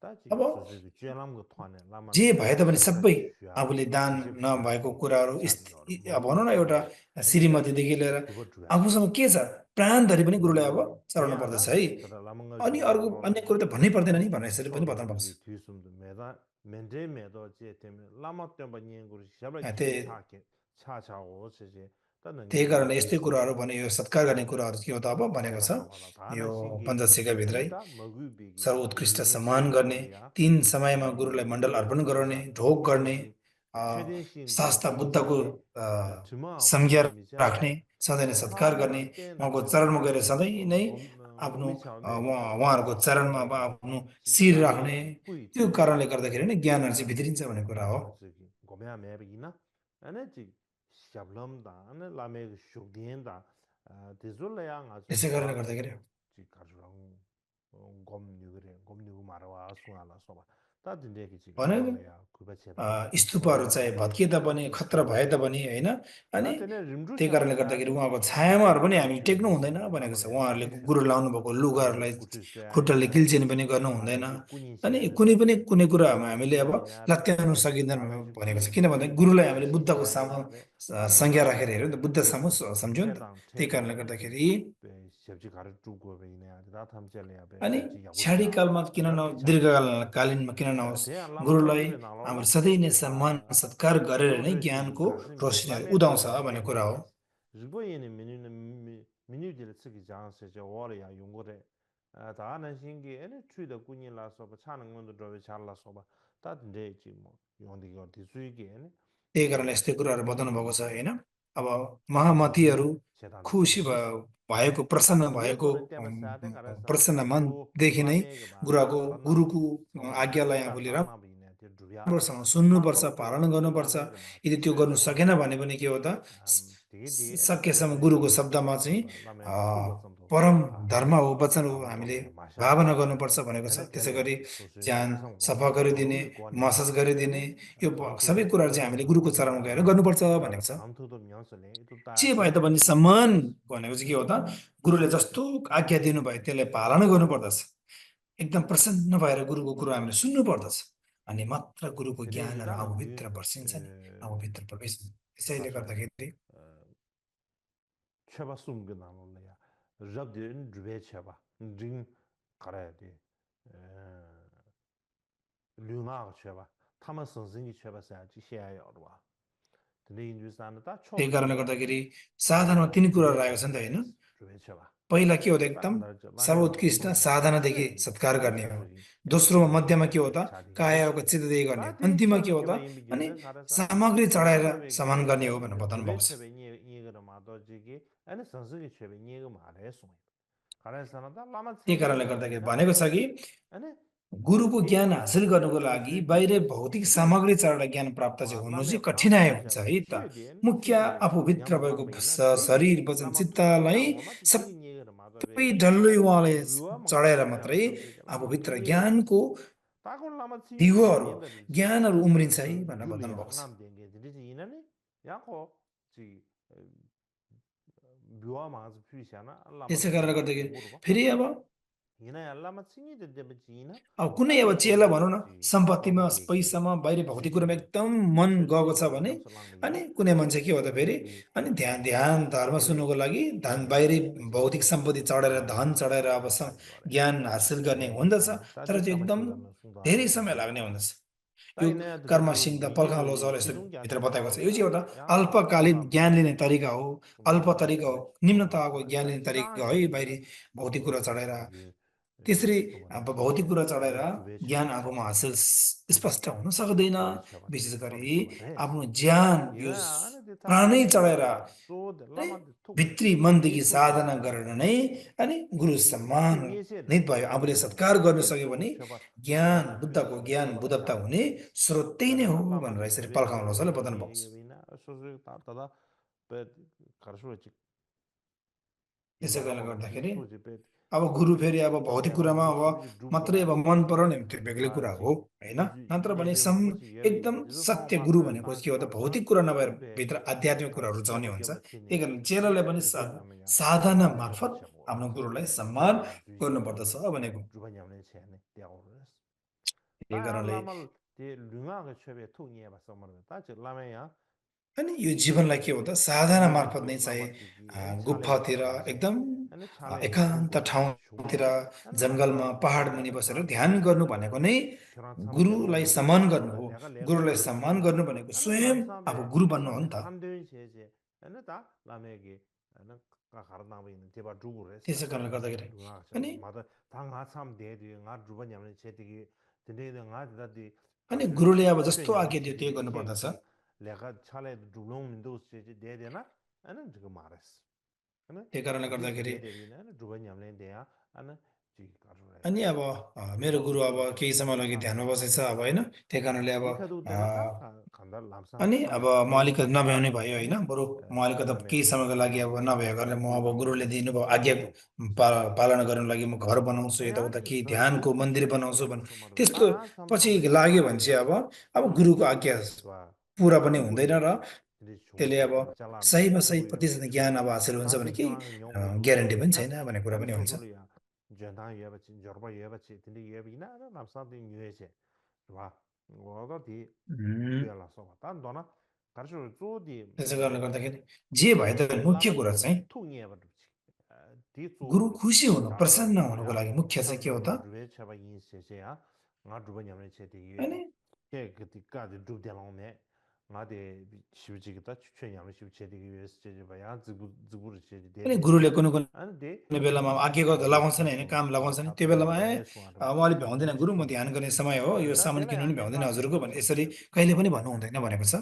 다지
अब
소소기 쥐람고 토네
जे
라마네
भए तापनि सबै
쉐샤
आफूले दान
खुशब 쉐야
नभएको कुराहरू
샤디 여러
अब
먹을
भनौँ न एउटा
쉐야 아니
श्रीमतीदेखि लिएर
그거 줘야
आफूसँग के छ प्राणधरि पनि गुरुलाई अब चढाउनु पर्दछ
대야다
है
저라 라망가
अनि
주베
अर्को अन्य
나로레야
कुरो त भन्नै पर्दैन नि भनेर यसरी पनि बताउनु पर्छ
소소기 뒤숨도 매다 맨제 매도 제 때문에 라마 때문에 गुरु 샤브라 지
त्यही
차게 차차고 세제 따는
त्यही कारणले
닝구르
यस्तै कुराहरू
시베
भने यो सत्कार गर्ने कुराहरू के हो त अब भनेको
에라
छ
소바다
यो
다나 신기
पञ्चशीका भित्रै
에네다 머구 비기
सर्वोत्कृष्ट
링지
सम्मान गर्ने
샤브레야
3 समयमा गुरुलाई मण्डल अर्पण गराउने
다
ढोग गर्ने
다지
अ,
최대 신기
शास्ता बुद्धको
링지게
अ,
드마
संज्ञा
고메 미자
राख्ने सधैँ नै सत्कार गर्ने
타나 때나
उहाँको चरणमा गएर सधैँ नै आफ्नो
고미 차베
उहाँहरूको चरणमा अब आफ्नो शिर राख्ने
꾸이
त्यो
찌르
कारणले गर्दाखेरि नै ज्ञानहरू चाहिँ भित्रिन्छ भन्ने कुरा हो
저기 고메아 매비나 안에 지 샤블럼다 안에 라메 슈디엔다 디졸레야 아주
त्यसै कारणले
와베
गर्दाखेरि
지 가주랑 곰뉴 마라와 수알라 소바 다든데기 지
भने
나로레야 구베 제당
स्तूपहरू चाहिँ भत्किए तापनि खतरा भए तापनि होइन अनि
다테네 림주
त्यही कारणले गर्दाखेरि
샤샤야데
उहाँको छायामाहरू पनि हामी टेक्नु हुँदैन
지
भनेको छ
라말레야
उहाँहरूले
구슈
गुरु लाउनु भएको लुगाहरूलाई
구슈
खुट्टाले
쇠야이나
किल्चिने पनि गर्नु हुँदैन
다네지 꾸니
अनि
셔야데
कुनै कुरामा हामीले अब
쇠야야데
लत्याउनु सकिँदैन
다네지
भनेको छ
꾸니
किनभने गुरुलाई हामीले बुद्धको सामु
셔야야데
संज्ञा राखेर हेऱ्यो नि त बुद्ध सामु सम्झ्यो नि त
최당
त्यही कारणले
최고는 지
गर्दाखेरि
섭지 가르 두고 베이네 다 탐절이야 베
अनि
섭지 야고
क्षणिक
차
कालमा किन न
다디 차
दीर्घकालीनमा किन नहोस्
대 알라망가
गुरुलाई
주베
हाम्रो
나로라
सधैँ नै सम्मान
아
सत्कार गरेर नै
로레지
ज्ञानको
가슴
रोशनी
라메
उदाउँछ
때바
भन्ने कुरा हो
리보이는 미니들 쓰기 장세 저 월이야 용거래 다는 신기 에네 추이다 군이라서 차는 건도 저 잘라서 봐 다 근데 지금 뭐 용디가 디수이게네
त्यही कारणले यस्तै कुराहरू बताउनु भएको छ होइन अब महामतीहरू
세단
खुसी
쳔바스
भएको
다
प्रसन्न
두개
भएको
거는 때문에 사대 가라서
प्रसन्न
또
मनदेखि नै
라메가 가르나
गुरुको
소마야
आज्ञालाई
다
आफूले
ता나बिने त्यो जुबिया
राम्रोसँग सुन्नुपर्छ
तागोल
पालन
또
गर्नुपर्छ
라메가 마
यदि त्यो गर्नु
튜베서
सकेन
봐
भने पनि के हो त
되게 뒤에는
सकेसम्म
라메
गुरुको शब्दमा चाहिँ
라메
अ,
투버 좀도
परम
아
धर्म हो वचन हो
라마
हामीले
좀도 마셔봐
भावना गर्नुपर्छ भनेको छ
एने
त्यसै
텔레야
गरी
소수
ध्यान
랑상
सफा
고도
गरिदिने
고도기 권네
मसाज गरिदिने
एने
यो सबै
감투도
कुराहरू चाहिँ हामीले गुरुको चरणमा गएर गर्नुपर्छ भनेको छ
감투도 명설에 또
जे भए
따지
तापनि सम्मान भनेको चाहिँ के हो त गुरुले जस्तो आज्ञा दिनुभयो त्यसलाई पालना गर्नुपर्दछ एकदम प्रसन्न भएर गुरुको कुरा हामीले सुन्नु पर्दछ अनि मात्र गुरुको ज्ञानहरू
드레이지다는 디
आफूभित्र वर्षिन्छ नि आफूभित्र प्रवेश हुन्छ त्यसैले
가셔야
गर्दाखेरि
쳐봐 숨게 나눠야 잡든 주베 쳐봐 진 가라야 돼 류나 쳐봐 타만 선생이 쳐봐 사지 해야 봐 근데 인주산은 다
त्यही कारणले
초보야
गर्दाखेरि साधनमा तिन कुराहरू
주베
आएको छ नि त होइन
주베 쳐봐
पहिला के हो त एकदम
딱 날죠 라면도
सर्वोत्कृष्ट
좀
साधनादेखि
아니
सत्कार गर्ने हो
가셔지
दोस्रोमा मध्यमा के हो त
자리인데
कायाको चित्तदेखि गर्ने हो
다티
अन्तिममा के हो त
처음에 이미
अनि
교대 가라서
सामग्री चढाएर
라마베게
सम्मान गर्ने हो भनेर बताउनु
주베
भएको छ
쳐봐 이거는 마도지기 아니 선생이 쳐봐 이거 말해서 가라서는 다 라마
त्यही
생기
कारणले
쳐봐
गर्दाखेरि
이나
भनेको छ कि
아니
गुरुको
디
ज्ञान हासिल गर्नुको लागि बाहिर
소수기
भौतिक
근데
सामग्री चढाएर ज्ञान प्राप्त चाहिँ हुनु
라메
चाहिँ कठिनाइ हुन्छ
방송자가
है त
치유된
मुख्य
치유된
आफूभित्र भएको
냠방이나
शरीर
되게
वचन
라마
चित्तलाई
투투다 고마
सबै
디디 얘기를 마다베
डल्लै
아니
उहाँले
류와
चढाएर
망상이야
मात्रै
섬세게 라마
आफूभित्र
팅게
ज्ञानको
따고 라마 팅게
धिगोहरू
니엔더지
ज्ञानहरू उम्रिन्छ है भनेर बताउनु
줄리아
भएको छ
남된게 디디 이나니 야코 지 묘와 망스 퓨시아나 라마
त्यसै कारणले
팅게
गर्दाखेरि
모르고
फेरि अब
이나 라마 팅이 되면 지나
अब कुनै अब चेला
따고
भनौँ न
지
सम्पत्तिमा
마도게게
पैसामा बाहिर भौतिक कुरामा
지지게
एकदम मन गएको छ भने
벤투
अनि
명설랑이야
कुनै मान्छे के हो त फेरि
되게
अनि ध्यान ध्यान धर्म
되게
सुन्नुको लागि धन
되게
बाहिरी भौतिक
되게
सम्पत्ति चढेर धन
라마게
चढाएर अब
가르쳐 거래
ज्ञान हासिल गर्ने हुँदछ तर
다들
त्यो एकदम
까마싱가는
धेरै
송도하는
समय
송도
लाग्ने हुँदछ यो
ताइने
कर्म
드레디
सिंह द पर्खाल
니게도
लोजर यस्तो
기둥
भित्र
갸세
बताएको छ यो चाहिँ
나올래야
एउटा
야
अल्पकालीन
라마
ज्ञान लिने
팅게
तरिका हो अल्प
송도하는
तरिका हो
게
निम्न
라마
तहको ज्ञान लिने
팅게
तरिका हो है बाहिरी
짱게
भौतिक कुरा चढाएर
되게
त्यसरी अब
송도하는
भौतिक कुरा चढाएर
주베
ज्ञान
쳐봐
आफूमा हासिल
근데
स्पष्ट हुन सक्दैन
주베 쳐봐
विशेष गरी
서비스 말해
आफ्नो ज्यान यो
이거야 안에 다
प्राणै
라마게
चढाएर
소
है
라마데 톡
भित्री मनदेखि
디투데
साधना गरेर नै अनि गुरु सम्मान
팅게세
नित भयो आफूले सत्कार गर्न सक्यो भने
디투 쳐봐
ज्ञान
라마
बुद्धको
퓨시아
ज्ञान
소
बुद्धता
자
हुने स्रोत त्यही नै हो
그러나
भनेर
라마게
यसरी
주베
पर्खाउन
쳐봐
लसले बताउनु भएको छ
이거이나 소소 따다다 베 가르쳐지
त्यसै कारणले
이나고
गर्दाखेरि
디투지 베
अब गुरु फेरि अब भौतिक कुरामा अब
대마도 수비
मात्रै अब
주보라야
मन पराउने भने त्यो बेग्लै कुरा हो
아지
होइन
디지
नत्र भने
예베 마버지
एकदम
예베 디저
सत्य
상마
गुरु
그
भनेको के हो त
가르쳐
भौतिक कुरा नभएर
베
भित्र आध्यात्मिक
가르
कुराहरू जाने
셔버
हुन्छ
셔버
त्यही
티니
कारण चेलाले पनि
디저 라면야
साधना
셔버
मार्फत
셔버
आफ्नो गुरुलाई सम्मान
라마
गर्नुपर्दछ
뒤지게
भनेको
주반냠네 체네 대오르스
त्यही
다
कारणले
라말 데 르나가 쳬베 통이에 봤어 말은 다지 라면야
अनि यो जीवनलाई के हो त साधना मार्फत नै चाहे
라마 뒤기 아니 차례
गुफातिर
가라서
एकदम
아니 차례
एकान्त
슈퍼
ठाउँतिर
슈퍼 아니
जङ्गलमा
람사
पहाड मुनि बसेर ध्यान गर्नु भनेको नै
저랑 참
गुरुलाई
대로지
सम्मान गर्नु हो
내가
गुरुलाई
그래
सम्मान गर्नु भनेको
아니
स्वयं आफू
람사베
गुरु बन्नु हो नि त
참된 제제 아니 다 라메게 아니 가 가르나고 있는 대바 주고레스
त्यसै कारणले गर्दाखेरि
누가 저
अनि
마다 당하 참 대디 가 주반냠네 제되기 근데 가 다디
अनि
가르쳐
गुरुले अब जस्तो
쉐냠네
आज्ञा दियो त्यही
제디
गर्नुपर्दछ
쉐기 내가 차례 주롱 민도 제지 대대나 아니 지금 말했어 아니
त्यही कारणले
디
गर्दाखेरि
대대비나 주반냠네 대야 아니 지 가르래
अनि अब मेरो गुरु अब केही समय लागि ध्यानमा बसेछ अब होइन त्यही कारणले अब
이카도
अ,
되나 다 간다 람사
अनि अब
람사
म अलिकति
팅게세
नभ्याउने भयो होइन बरु म अलिकति केही
라메게
समयको लागि अब नभएको कारणले म अब गुरुले दिनुभयो आज्ञा
디
पालना गर्नको लागि म घर बनाउँछु यताउता
해야지
केही
다
ध्यानको
팅게
मन्दिर
팅게
बनाउँछु भने
팅게 말고
त्यस्तो
다
पछि
삼삼
लाग्यो भने चाहिँ
라메게
अब गुरुको आज्ञा
와
पुरा पनि हुँदैन
주고지
र
근데
त्यसले अब
중국에 잘라면
सहीमा सही
주고요
प्रतिशत ज्ञान अब हासिल हुन्छ भने
다시
केही
저항은 용도
ग्यारेन्टी पनि
아
छैन भन्ने कुरा
아니
पनि हुन्छ
소소리야 전당 예바치 저바 예바치 근데 예비나 남사도 유해제 와 어디
उम्,
유야라서 단도나 가르쳐 조디
त्यसो कारणले गर्दाखेरि जे भए त मुख्य कुरा
라마게
चाहिँ
통이에 버리지
गुरु
디조
खुसी हुनु
자라가
प्रसन्न हुनुको
뭐야
लागि मुख्य चाहिँ के हो त
참선도 주베 쳐봐 인세세야 nga 주번 냠네 체디
अनि
के 그티까지 두대랑네 ngade shibjigita chuchen yam shib chedi gi yes che ba ya zibu che de
अनि
de
गुरुले कुनै
an de
कुनै बेलामा आज्ञाको लगाउँछ नि होइन काम लगाउँछ नि त्यो बेलामा
re so
म अलि भ्याउँदिनँ गुरु म ध्यान गर्ने समय हो यो
ta
सामान
de la
किन्नु
ya
नि
ne
भ्याउँदिनँ
ga
हजुरको भने यसरी कहिले पनि भन्नु हुँदैन भनेको छ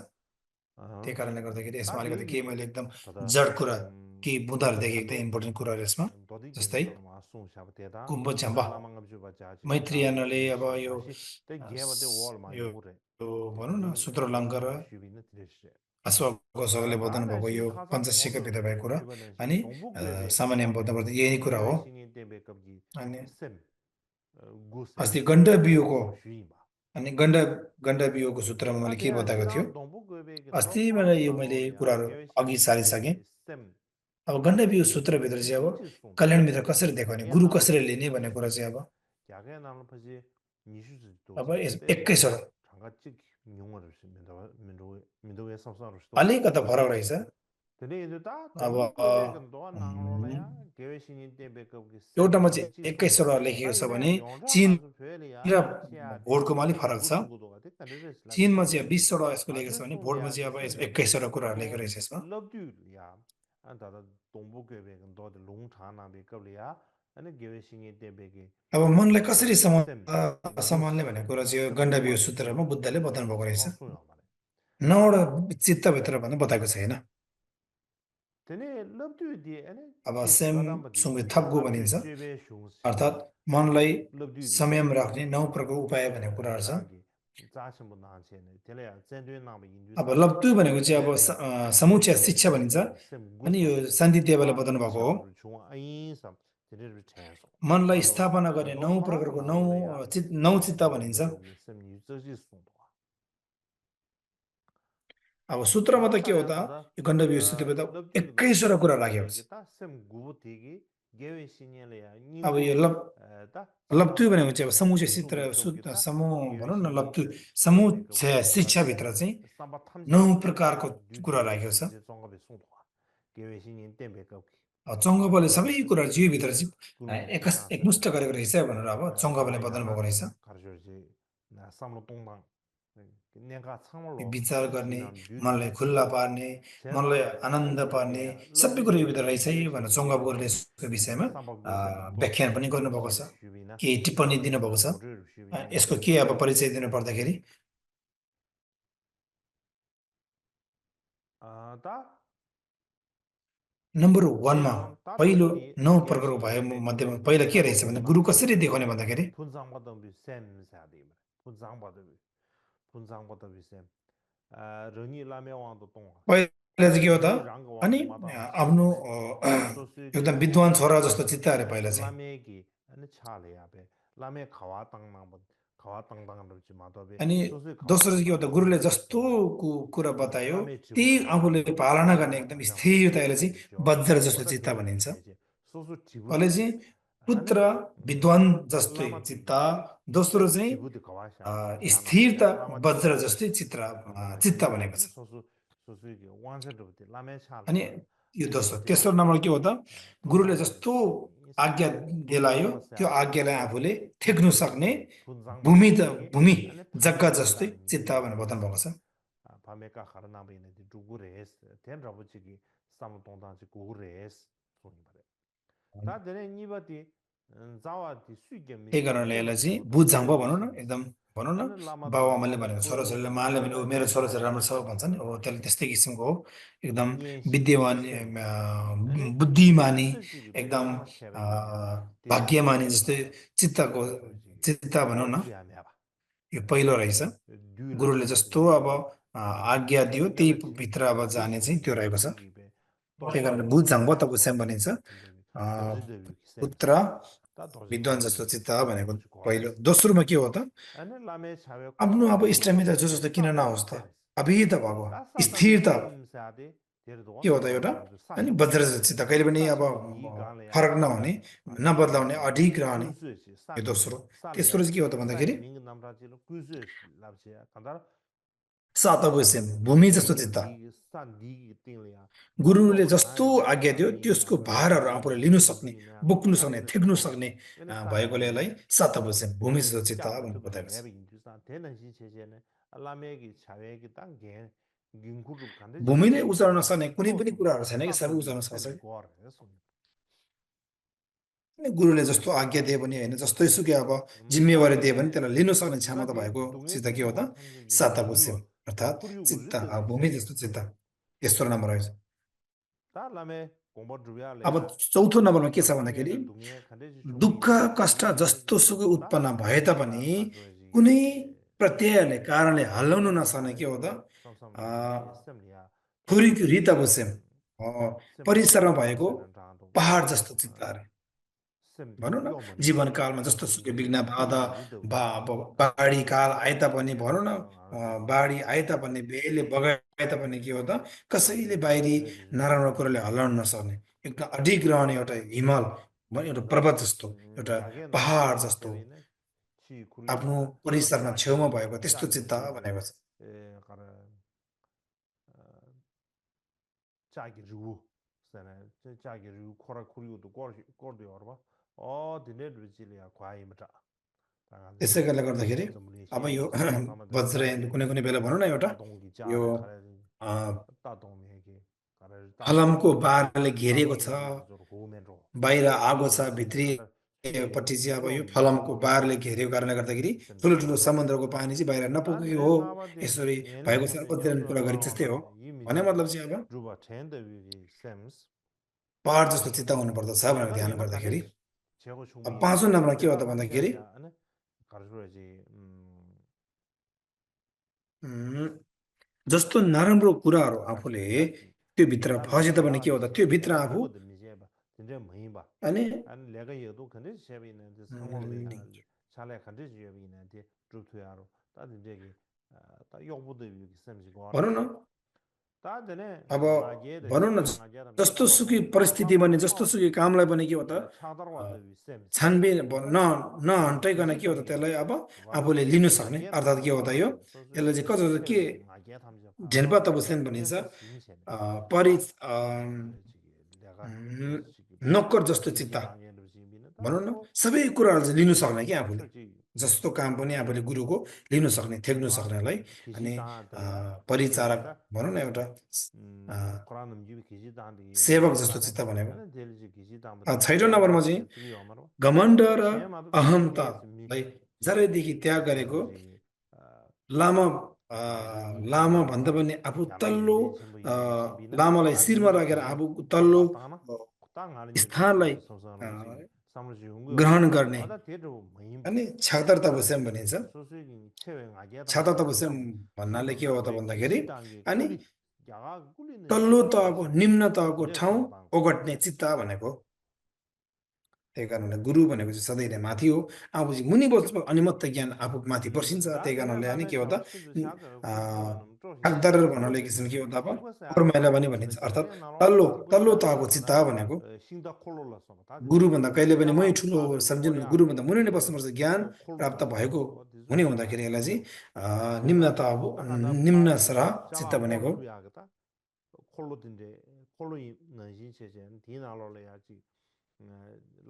uh
त्यही कारणले गर्दाखेरि
ta
यसमा
de
अलिकति केही
gi
मैले एकदम
tada
जड कुरा केही बुँदाहरू देखेँ एकदम
chabe
इम्पोर्टेन्ट कुराहरू यसमा
dodi
जस्तै
gen na ma sung sha ba de da
कुम्भ
ta
झ्याम्बा
la ma ngab ju ba cha chi
मैत्री
ta
यानाले
de
अब
shi
यो
ba shi te ge ba de wall ma
यो
yu re
यो
te
भनौँ न
ling
सूत्र अलङ्कार
ling shu bi na de shi
अश्वघोषकले
ta
बताउनु
na
भएको
shi
यो
kha sa
पञ्चशिख
thong
विधा भएको कुरा
shi ba na shi
अनि
dong bu ge be ge
सामान्य बताउनु यही कुरा
ge
हो
we sing in de be kap gi
अनि
sem gu se
अस्ति
ge
गण्ड
ge
बियोको
so shu ba
अनि गण्ड बियोको सूत्रमा
ta
मैले
de
के
ya
बताएको थियो
shirang dong bu ge be ge
अस्ति
to
मैले
pa
यो
na
मैले
lo le ya
कुराहरू
ge we sing
अघि
in de be
सारिसकेँ
ge sem
अब गण्ड बियो सूत्रभित्र चाहिँ अब
ji sung
कल्याण मित्र कसरी
ya
देखाउने
ge
गुरु
na lo
कसरी
pa ji
लिने
ni
भन्ने
shu
कुरा
ji
चाहिँ अब
ya ge na lo pa ji ni shu ji do
अब
sa te de
एक्कैचोट
changa chi nyong ro shi min do we sam sam ro sto
अलिकता फरक रहेछ
de de da
अब
dong bu ge be ge do na lo la ya ge we sing in de be ge sem
एउटामा
ge
चाहिँ
ji sung
एक्कैचोट
ta
लेखेको छ
de
भने
ya yong zha
चिन
ma zu phe le ya
र
yin xia de
भोटकोमा अलिक फरक
gu
छ
du gu du ga de kan de la bi
चिनमा
de
चाहिँ 20वटा यसको
a
लेखेको छ
de
भने
sung de
भोटमा
ya
चाहिँ
ge
अब
sem
यसमा
ge ge
21वटा
ge
कुराहरू
do
लेखेको रहेछ यसमा
love du ya an da da dong bu ge be ge do de long cha na be ge le ya an ge we sing in de be ge
अब मनलाई कसरी
sem gu
सम्हाल्ने भन्ने कुरा चाहिँ यो गण्डबीय सूत्रमा बुद्धले बताउनु भएको रहेछ
so so ya ma le
9वटा चित्तभित्र भन्ने बताएको छैन
tene labdu di ane
अब
chi
same
gadam badi
सुङ्गे थप्गो
labdu
भनिन्छ
jebe shung si
अर्थात् मनलाई
labdu di
संयम
ane
राख्ने 9 प्रकारको उपाय भनेको कुराहरू छ
dagi za chen bu na che ne tele ya zhen dui na ba yin ju
अब
sa
लब्धु भनेको चाहिँ अब
tele
समुच्चय
ge we
शिक्षा
sing
भनिन्छ
de be sem gu
अनि
so
यो शान्ति देवले
ta
बताउनु भएको
cha
हो
ru chung ai sam tele ru chen so
मनलाई
ma do
स्थापना गर्ने
do
9
ma
प्रकारको
na
9
lo le ya
नौ
ta
चित्त
dong bu
भनिन्छ
ge be ge sem ni zhe ji song do
अब सूत्रमा त
ta
के
ta
हो
ya
त
ta da
यो गण्डबीय सूत्रमा त
labdu ge do
21वटा कुरा
be
राखेको
ge
छ
ta sem gu ti gi ge we sing le ya ni
अब
gu
यो
ta
लप्तु
chidam
भनेको चाहिँ अब समुच्चय
so be kap gi ta
समूह
ge we
भनौँ न
sing
लप्तु
te be kap
समुच्चय
gi ta
शिक्षाभित्र चाहिँ
samba tham
9
ji ge ge
प्रकारको
ta du
कुरा
du ge
राखेको
shi
छ
ji zong ge be song de ge we sing te be kap gi
चङ्गबले
ta
सबै
de
कुरा जीवभित्र चाहिँ
guru na se
एकमुष्ट गरेको रहेछ भनेर अब चङ्गबले
ta ya
बताउनु
na
भएको रहेछ
kar jo ji na sam lo tong dang ne ga chang lo
विचार
shi
गर्ने
nam du du
मनलाई
ge
खुल्ला पार्ने
chen
मनलाई
dang ge
आनन्द
tele
पार्ने
ya lab
सबै
du
कुरो
ge
यो
be
भित्र रहेछ
ge
है
we
भनेर
sing
चङ्गबोरले यसको विषयमा
samba go sem do
व्याख्यान पनि गर्नुभएको
che
छ
shu bi na
केही टिप्पणी दिनुभएको छ
go ru shu bi na
यसको के अब परिचय दिनु पर्दाखेरि
ta
number
te
1मा
yang ta
पहिलो
tene di
9
ge
प्रकारको
shin
भए
ye de be
मध्येमा
ge
पहिला के
sama
रहेछ भने
tong
गुरु
dang ge
कसरी देखाउने भन्दाखेरि
phun zang ba dong bi sem sa de ma phun zang ba de bi phun zang ba de bi sem reng ni la me wang de dong
पहिला चाहिँ के हो त
reng ni rang ge wang
अनि
de ma da na che
आफ्नो
so su ge
एकदम विद्वान छोरा जस्तो चित्त अरे पहिला
la
चाहिँ
me gi ane cha le ya be la me khawa tang na ba khawa tang dang ru chi ma do be
अनि
so su khawa
दोस्रो
tang
चाहिँ के हो
dang
त
ge
गुरुले
be
जस्तो
sem ba
कुरा बतायो
la me chi bu
त्यही
khawa
आफूले
tang dang
पालना गर्ने
khawa
एकदम
tang dang ru
स्थिरताले
chi
चाहिँ
be jo
वज्र जस्तो
oda
चित्त
de be
भनिन्छ
che che so su chi bu
अहिले
de
चाहिँ
ane
पुत्र विद्वान जस्तै
lama
चित्त
tu gi
दोस्रो चाहिँ
chibu de kawa sha ya na ma
स्थिरता
lama chi
वज्र
bu de
जस्तै चित्र
lama
चित्त
chi bu
भनेको
ane
छ
so su gi wan se de lama cha le
अनि
ya
यो
ni
दोस्रो
ba de
तेस्रो नम्बर के हो त
phun
गुरुले
zang ba de
जस्तो
sem
आज्ञा
phun
दिलायो
zang ba
त्यो
sa de
आज्ञालाई
so
आफूले
su
थेक्नु सक्ने
phun zang ba
भूमि
de
त
ge ge
भूमि
ane
जग्गा
phame ka
जस्तै
khar ni
चित्त
ju
भनेर
ba
बताउनु भएको छ
phame ka khar na ba ne de du gu re ten ra bu chi gi sam tong dang chi gu re so ni ba de ta de ne ni ba de zawa di su ge mi
त्यही
shi
कारणले
ge
यसलाई
we
चाहिँ
sing do
बुझ
ge
झाङ्गो
we
भनौँ न
sing
एकदम भनौँ न
ane lama da
बाबुआमाले भनेको छोराछोरीले माले भने ओ मेरो छोराछोरी राम्रो छ भन्छन् हो त्यसले त्यस्तै किसिमको हो एकदम
nian shi ge
विद्यमान
sem ane
बुद्धिमानी
se chi ge be
एकदम
lama che ba
a,
yin ya de be ge
भाग्यमानी जस्तै चित्तको
so ji ge
चित्त भनौँ
do
न
du ya me ba
यो पहिलो रहेछ
du la
गुरुले
me ge
जस्तो अब आज्ञा दियो
ne
त्यही
ba chi
भित्र अब
gu
जाने
so
चाहिँ त्यो रहेको छ
du gi be do
त्यही
ba
कारणले
de
बुझ
be
झाङ्गो
sem
तपाईँको
so
सेम भनिन्छ a,
do ji de bi sem
पुत्र
ta do ji de
विद्वान
bi
जस्तो चित्त
sem
भनेको
so ji ko
पहिलो दोस्रोमा के हो त
ane la me cha we
आफ्नो
ko
अब
do
इष्टमित्र जो जस्तो किन
sa da bi
नहोस् त
sem
अभी त भएको
ta sa da bi
स्थिरता
sem sa de de do
के हो त
sa
एउटा
ma ngam sa
अनि
shi
वज्र जस्तो चित्त कहिले पनि
sa
अब
shi di ga le ya
फरक नहुने
ane
नबदलाउने अडिग रहने
gu su chi sa
यो
le
दोस्रो
sa le
तेस्रो चाहिँ के हो त
sa ye
भन्दाखेरि
ming nam ra chi lo gu su la chi ya kan da
सातवश्यम भूमि जस्तो
ming
चित्त
di san di gi ting le ya gu so
गुरुले
ba na
जस्तो
ye de
आज्ञा
sa
दियो
mi ya
त्यसको
ba
भारहरू
gu
आफूले
su
लिन
gu
सक्ने
su na
बोक्नु
sa
सक्ने
de
थेक्नु
so
सक्ने
ene sa ya
भएकोले यसलाई
di
सातवश्यम भूमि जस्तो चित्त
cha ba
भनेर
tu ba
बताएको
me
छ
ba yin ju sa de na shi che che ne la me gi cha we gi tang ge ginkur kande
भूमिले
jebe
उचाल्न नसक्ने कुनै पनि
chosu
कुराहरू छैन कि
tabdo
सबै उचाल्न सक्छ
sem
कि
gore so
अनि गुरुले जस्तो आज्ञा दिए पनि होइन जस्तै सुकै अब जिम्मेवारी दिए पनि त्यसलाई लिन सक्ने क्षमता
ngati
भएको
dunge
चित्त के हो
khurwa
त
thamje gi
साता
khuryo
पुष्यम अर्थात्
khuryo go
चित्त
rite bi
भूमि
sem
जस्तो चित्त तेस्रो नम्बर रहेछ
ta lame gomba drubya le
अब
ya
चौथो नम्बरमा के छ
lame
भन्दाखेरि
ge dunge khande ji
दुःख
chungbi ne
कष्ट
khande khande
जस्तो
ji
सुकै
ta
उत्पन्न भए तापनि
ta khadro ji
कुनै प्रत्ययले कारणले हल्लाउन नसक्ने
khare
के हो त
sam sam
a,
le ji sem ya ta
खुरीको रित पुष्यम
sem
परिसरमा
go
भएको
sen ta do
पहाड जस्तो चित्त अरे
sem de
भनौँ न
yo man de
जीवनकालमा जस्तो
ji
सुकै
ge
विघ्न बाधा
khuryo go rite bi sem
अब बाढी काल आए तापनि भनौँ न
aro
बाढी आए तापनि भेलले बगाए तापनि के हो त कसैले बाहिरी नराम्रो कुराले हल्लाउन नसक्ने एकदम अडिग रहने एउटा हिमाल एउटा पर्वत जस्तो एउटा
ngage namje
पहाड
gi
जस्तो
chebe ne chi khuryo
आफ्नो
da
परिसरमा
chage
छेउमा भएको त्यस्तो
chage
चित्त
ru
भनेको छ
kara chage ru sana chage ru khora khuryo do kor de orba o dine ru chi le ya kwai mata ta ga de
त्यसै कारणले गर्दाखेरि
zum le
अब
she
यो
gi sama sama de
Vajrayana कुनै कुनै बेला भनौँ न एउटा
ta dong gi cha
यो
le khare
a,
ta dong me ge kare ta dong
फलामको
me ge
बारले
ta
घेरिएको
dong
छ
me ge zo ro men ro
बाहिर आगो छ
sem
भित्री
anda chi
पट्टि चाहिँ अब
yo
यो
mi
फलामको
yo
बारले
me
घेरेको कारणले गर्दाखेरि
sem
ठुलो
ji
ठुलो
go ro
समुद्रको पानी चाहिँ बाहिर
ta
नपुगेको
de
हो
na ba de
यसरी
ele
भएको छ
khen de
वज्रयान
nyam
कुरा
zo
गरे
wa
जस्तै
ma
हो
de yi mi
भने
se
मतलब चाहिँ अब
druba chen de gi sems
पहाड जस्तो चित्त हुनुपर्दछ भनेर
ta
ध्यान
nyam khande
गर्दाखेरि
che go chung
अब
bi
पाँचौँ नम्बरमा के हो
cheba
त
ma che
भन्दाखेरि
ya ane kar jo ji
उम्, जस्तो नराम्रो कुराहरू
ta
आफूले
che ya ji
त्यो भित्र
ta
फसे
lame
तापनि
ya
के हो
de
त
se
त्यो भित्र
o
आफू
mo de mi je ba tin de mhi ba
अनि
an le ga ye do khande che bi ne de samol le ya cha le khande ji ye bi ne de drup thu ya ro ta de ge ta yo bu de bi sem ji go
भनौँ न
ता देने
अब
ngage de
भनौँ न
chewe ngage da me
जस्तो
taba
सुकै
tong ta
परिस्थिति
lam
भने
da
जस्तो
ma
सुकै कामलाई पनि के हो त
chadar wa de sems
छानबिन न
ta
नहन्टाइकन
khiji
के हो त
tang
त्यसलाई अब
wa
आफूले लिन सक्ने
ngage
अर्थात्
nam
के
je
हो त
pa
यो
de so so
यसलाई चाहिँ कस्तो के
chewe ngage tham je pa
झेन्पा तपस्यान
yen
भनिन्छ
sa sim che ne
परि
ji lega
उम्,
ji
नोकर जस्तो
ji
चित्त
ji dang yen de ji bi ne ta
भनौँ न
ko
सबै कुराहरू चाहिँ लिनु सक्ने क्या आफूले
cho ji
जस्तो काम पनि आफूले गुरुको लिनु सक्ने थ्याक्नु
wa
सक्नेलाई
khiji
अनि
ta de ya che
Paricharak
be ta
भनौँ न एउटा
Quran nam ji khiji ta de
सेवक
ye
जस्तो
ba ne
चित्त भनेको
ane del ji khiji ta ba
छैटौँ
ta
नम्बरमा
ta
चाहिँ
che tri yo maro
घमण्ड र
che ma to ta che mi
अहमतालाई
ji
जरादेखि त्याग
che
गरेको
go ji
लामा
ri
लामा
ri
भन्दा पनि आफू
gyala
तल्लो
yinde chenpo
a,
yin chenpi na
लामालाई
ta
शिरमा
dine ri
राखेर
khiji
आफू
ta
तल्लो
wa ta na
a,
ta nga rin je ge
स्थानलाई
sem samsa
a,
nam ji samra ji hungu yo
ग्रहण
ma
गर्ने
a ta te zhu mayin ba
अनि छातर
ta
तपस्याम भनिन्छ
so so yin chewe nga ge tam
छातर
je pa
तपस्याम भन्नाले के हो त
re
भन्दाखेरि
khiji tang ge
अनि
kuli gyaga kuli na ji
तल्लो
kuli
तहको
sem
निम्न तहको
dine
ठाउँ
sem tang
ओगट्ने चित्त भनेको त्यही कारणले गुरु भनेको चाहिँ सधैँ नै माथि हो आफू चाहिँ मुनि बस्छ अनि मात्रै ज्ञान आफू माथि पर्सिन्छ
ta
त्यही
dine
कारणले
la
अनि
me
के हो त
chawa shin zu sha de
a,
gu gu nam zho shin
कागदर
de
भन्नाले
gu
एकछिन के हो त अब
tikwa sa ya
फोहोर
de
मैला पनि
na
भनिन्छ
je
अर्थात्
de na lo
तल्लो
tikwa
तल्लो
sa
तहको
ya
चित्त
da
भनेको
shingda kholo la so ta de
गुरुभन्दा कहिले पनि मै
Yāngā
ठुलो
pāsū
सम्झिनु
gōryā
गुरुभन्दा मुनि नै
gō
बस्नुपर्छ ज्ञान
khol
प्राप्त
dō
भएको
o tīsū
हुने
sū
हुँदाखेरि
yā
यसलाई चाहिँ निम्न
tēnā
तह
tā khāndā
निम्न
pāsū
सर चित्त
chāvā kōr
भनेको
chū yā gā tā khol tīndē khol yī ngā shīn chē chē tī nā lō lē yā chī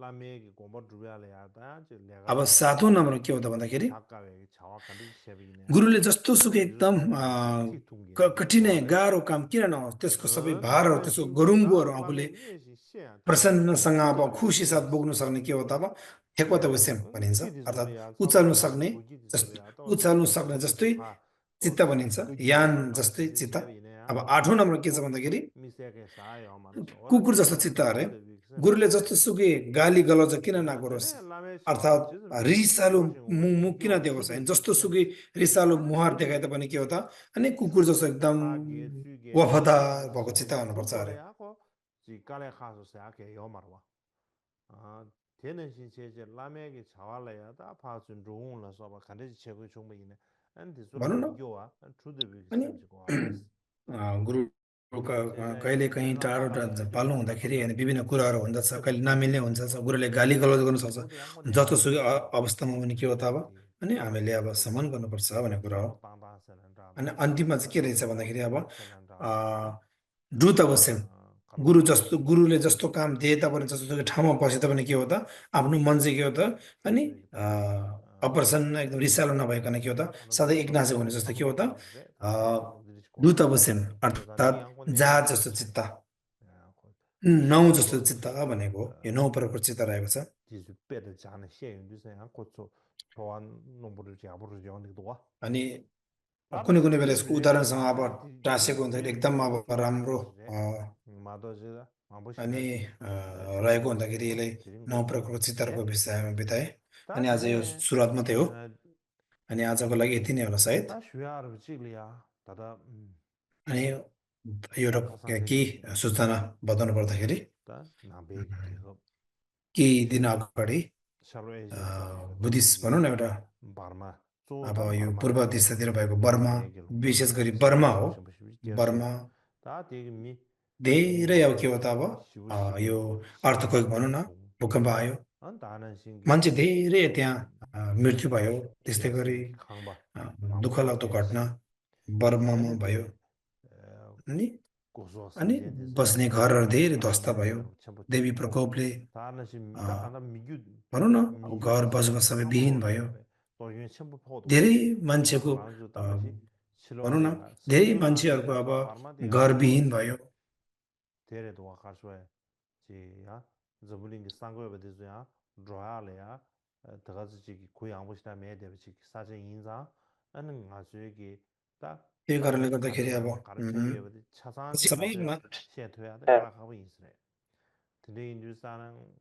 lā mē kī gōmbā dhū yā lē yā tā chī lē gā
अब सातौँ number के हो त भन्दाखेरि
chā kā wē kī chāvā kāndī chī chē bī nē
गुरुले जस्तो सुकै
tīsū
एकदम
sēm bī chē tīk thūng kī nē chī
कठिनै
gō rē
गाह्रो काम किन नहोस् त्यसको सबै
tā
भारहरू
nā
त्यसको
shīng bī tā
गरुङ्गोहरू
lā mē
आफूले
nē shī shē yā tā
प्रसन्नसँग
shī
अब
chē bī
खुसी
shē
साथ
bī
बोक्न सक्ने के हो त अब ठेक्वा तपस्याम भनिन्छ
chī tīsū
अर्थात्
lē yā chā
उचाल्नु
lō yā
सक्ने
gu jī tīsū lē
जस्तै
yā tā
उचाल्नु सक्ने
gu
जस्तै
jī khā
चित्त भनिन्छ
gu
यान
jī khā
जस्तै
tīsū
चित्त
chē bī nē yā
अब आठौँ नम्बर के छ
o
भन्दाखेरि
mi se ke sa yo ma so oda
कुकुर जस्तो
dine
चित्त अरे
yo de bi sem
गुरुले जस्तो सुकै गाली गलौज किन नगरोस्
dine la me cha
अर्थात्
chi zu
रिसालु
jo shin wo ji
मुख किन
yo chu
देखाउँछ
de
होइन
bi
जस्तो
sem
सुकै रिसालु
ta
मुहार
chu de
देखाए
bi
तापनि के हो त अनि कुकुर जस्तो एकदम
ta ge chu ge ne ji
वफादार
ge
भएको
so
चित्त
chu
हुनुपर्छ
go
अरे
le ya ko ji ka le kha so sa ke yo mar wa a dine shin che che la me ge cha wa la ya ta pa chun ru la so ba kan de che go chung ba yin an de so la
भनौँ
me
न
yo wa chu de bi
अनि
sem ji go res
गुरुका
che ne
कहिले
che
कहीँ
na
टाढो
ta la me ju
पाल्नु
ma ta
हुँदाखेरि
ta
होइन विभिन्न कुराहरू हुँदछ
che
कहिले
bo ji
नमिल्ने
ge
हुन्छ
o
गुरुले गाली गलौज गर्न सक्छ
o de yang ko ne ya
जतोसुकै अवस्थामा पनि के हो त अब अनि हामीले अब
so
सम्मान गर्नुपर्छ भन्ने कुरा हो
chamo tang tang se lan da
अनि
ba
अन्तिममा चाहिँ के रहेछ
o
भन्दाखेरि
de
अब
de se lan da ba
द्रुत अवश्यम
karo
गुरु जस्तो गुरुले जस्तो काम दिए तापनि जस्तो ठाउँमा बसे तापनि के हो त आफ्नो मन चाहिँ के हो त
chu
अनि
chu ge ta
अप्रसन्न एकदम रिसालो नभइकन के हो त
ana
सधैँ
do do
एकनासे
do
हुने जस्तो
sam
के हो
do
त
ta re ta
a,
de
दूतवचन
다 니
अर्थात्
양권
जहाज
내려도
जस्तो चित्त,
거
नाउँ जस्तो
거
चित्त भनेको यो नौ प्रकारको चित्त रहेको छ।
지수 빼도 자는 시행 주세 않고 저 교환 농부를 잡으러 저는 도와
अनि
다른
कुनै कुनै बेला यसको
심지에
उदाहरणसँग अब
다네
टाँसेको हुँदाखेरि एकदम अब
디디디
राम्रो
디디지래 마도지다
अनि
마보시다지
रहेको
디디디
हुँदाखेरि
거
यसलाई
디린
नौ
거
प्रकारको चित्तहरूको
제
विषयमा बिताएँ। अनि आज यो
다네
सुरुवात मात्रै हो। अनि आजको लागि यति नै होला सायद।
다 쉬어하러 지리야 다다
अनि एउटा केही
가상되지
सूचना बताउनु पर्दाखेरि
다 나베기 개거
केही दिन अगाडि
샬로 에지아 도와이가
बुद्धिस्ट
저기
भनौँ न एउटा
바르마
अब
조다
यो
바르마
पूर्व दिशातिर भएको
미
बर्मा,
메길
विशेष
고다
गरी बर्मा हो।
시부시부 시부시부 계속
बर्मा
다 되게 미
धेरै अब के हो त अब यो
시부시부
अर्थक्वेक भनौँ न,
시부시부
भूकम्प आयो,
안 다는 신기
मान्छे धेरै त्यहाँ मृत्यु भयो। त्यस्तै गरी
계속 강바
दुःखलाग्दो
마보라게
घटना बर्मामा भयो।
에드데
अनि
고소
अनि
섬진데서
बस्ने घरहरू धेरै ध्वस्त भयो।
마보라게 전부
देवी
튀고
प्रकोपले
다는
अ,
신다 안다 미규
भनौँ न अब
미규
घर
디세
बसोबास सबै विहीन
상고로
भयो।
되는데 또 이게 전부 포도
धेरै मान्छेको
라랑주
अ,
다가지
भनौँ न
실로알레야
धेरै
세계가
मान्छेहरूको अब
데레다 바르마데가
घर विहीन
가르쳐지
भयो।
데레도와 가르쳐야 지야 저블링기 상고에 대해서야 드라알레야 다가지 고양보시다 매대지 사진 인사 아는 아주에게 딱
त्यही कारणले
다가지
गर्दाखेरि अब
가르쳐야 가르쳐야 차산 가서
सबैमा
시에토야 가라가고 있으래 근데 인주사는
अनि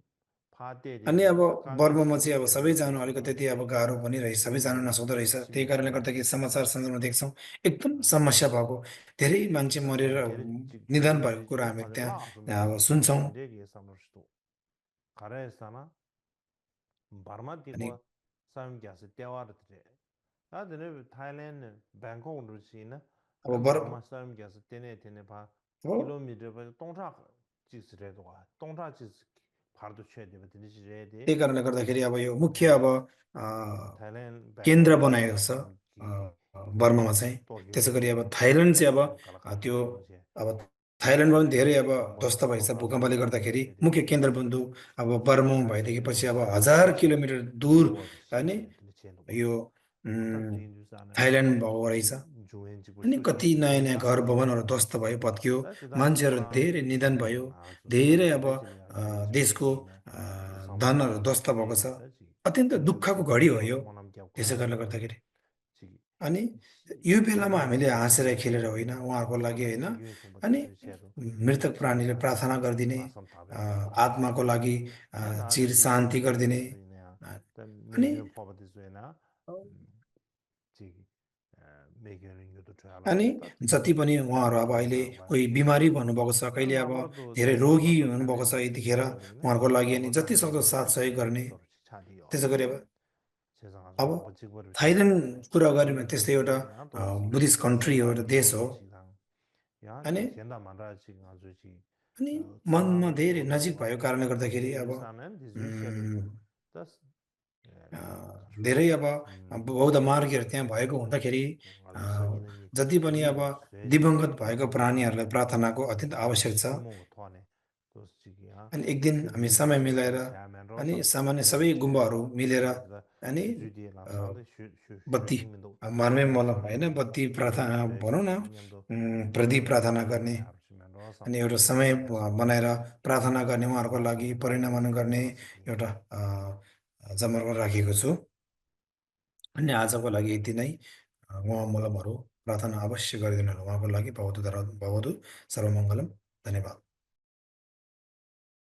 파데디
अब
깡기
बर्मामा चाहिँ अब
시부시부
सबै जानु
다
अलिकति अब गाह्रो भनिरहेछ, सबै जानु नसक्दो रहेछ। त्यही कारणले
심지어
गर्दाखेरि समाचार सञ्जालमा देख्छौँ एकदम समस्या भएको, धेरै मान्छे मरेर
데레
निधन भएको
지구들이
कुरा हामी
사실
त्यहाँ
라스메
अब सुन्छौँ।
내기 삼르스도 가라에서나
अनि
바르마디고 사람께서 대화를 나들은 타일랜드 방콕으로 지나
अब
바르마 사람께서 때네 봐
अब
킬로미터 동작 지스래도 와 동작 지스 바로도 쳐야 되면 되지
त्यही कारणले गर्दाखेरि अब यो मुख्य अब अ,
थाइल्यान्ड
केन्द्र
ब्याङ्कक
बनाएको छ
कि
बर्मामा चाहिँ।
टोकियो
त्यसै गरी अब
भित्र
थाइल्यान्ड चाहिँ अब
कलाकार
त्यो
भित्र
अब थाइल्यान्डमा पनि धेरै अब ध्वस्त
मजबुत
भएछ
पक्राउ
भूकम्पले
चाहिँ
गर्दाखेरि।
फेरि
मुख्य केन्द्रबिन्दु अब बर्मामा भइदिएपछि अब 1000 किलोमिटर दूर
सिवर
अनि
सिस्टम चेन्ज भयो
यो
अन्त
उम्,
जिन्दु जान
थाइल्यान्ड भएको रहेछ।
जुएन जिको
अनि
सुसु
कति नयाँ नयाँ घर
सानो
भवनहरू ध्वस्त भयो, भत्कियो।
त सिधा
मान्छेहरू
पुरानो
धेरै निधन भयो।
आजु
धेरै अब
पेसिलिया जुएन
देशको
जिना
धनहरू
समस्या
ध्वस्त भएको छ।
पेरिस जी
अत्यन्त दुःखको
जुसु
घडी हो यो।
मोटो मनाम क्या
त्यसै
कुरा
कारणले
छ
गर्दाखेरि
जी
अनि यो बेलामा हामीले हाँसेर खेलेर होइन, उहाँहरूको लागि होइन,
युए थुम्बा
अनि
त्यसो सेरो
मृतक प्राणीले प्रार्थना गरिदिने,
पासम ताबे
आत्माको लागि
अन्त
चिर
आजु
शान्ति गरिदिने।
त
अनि
मेजर पबति जुएन जी मेगरिङ यो त ट्राला
अनि
त
जति पनि उहाँहरू अब अहिले
नागवा
कोही बिमारी भन्नुभएको छ,
अनि
कहिले अब
माबर त
धेरै रोगी
समस्त
हुनुभएको छ,
थाइल्यान्ड
यतिखेर
सिस्टम गरिने
उहाँहरूको लागि अनि
माबर
जति
त
सक्दो साथ
मेजर
सहयोग गर्ने।
तर छाडियो
त्यसै गरी अब
세상에서
अब
멋지게 버릴 수 있어.
थाइल्यान्ड कुरा गऱ्यौँ भने त्यस्तै एउटा
야, 또 지,
बुद्धिस्ट कन्ट्री हो, एउटा
나를
देश हो।
포도지랑 야,
अनि
지 된다 말아 지금 아주 지
अनि मनमा
저항
धेरै नजिक
포도도
भएको कारणले गर्दाखेरि अब
인도사는 디즈니셔도
उम्,
또
अ,
가르쳐.
धेरै अब बौद्ध मार्गहरू त्यहाँ भएको हुँदाखेरि अ,
아주 서기는 이
जति पनि अब
지리를 줘야지.
दिवंगत भएको प्राणीहरूलाई प्रार्थनाको अत्यन्त आवश्यक छ।
티모 토네. 또 지기야.
अनि एक दिन हामी समय मिलाएर
야면
अनि
로서
सामान्य सबै गुम्बाहरू मिलेर अनि
주디에
अ,
남산도
बत्ती
슈닝민도
मार्मे मलम होइन, बत्ती प्रार्थना भनौँ न, प्रदीप प्रार्थना गर्ने अनि एउटा समय बनाएर प्रार्थना गर्ने, उहाँहरूको लागि परिणमन गर्ने एउटा जमर्को राखेको छु। अनि आजको लागि यति नै। उहाँ मलमहरू प्रार्थना अवश्य गरिदिनु होला उहाँको लागि। भवतु सर्वमङ्गलम। धन्यवाद।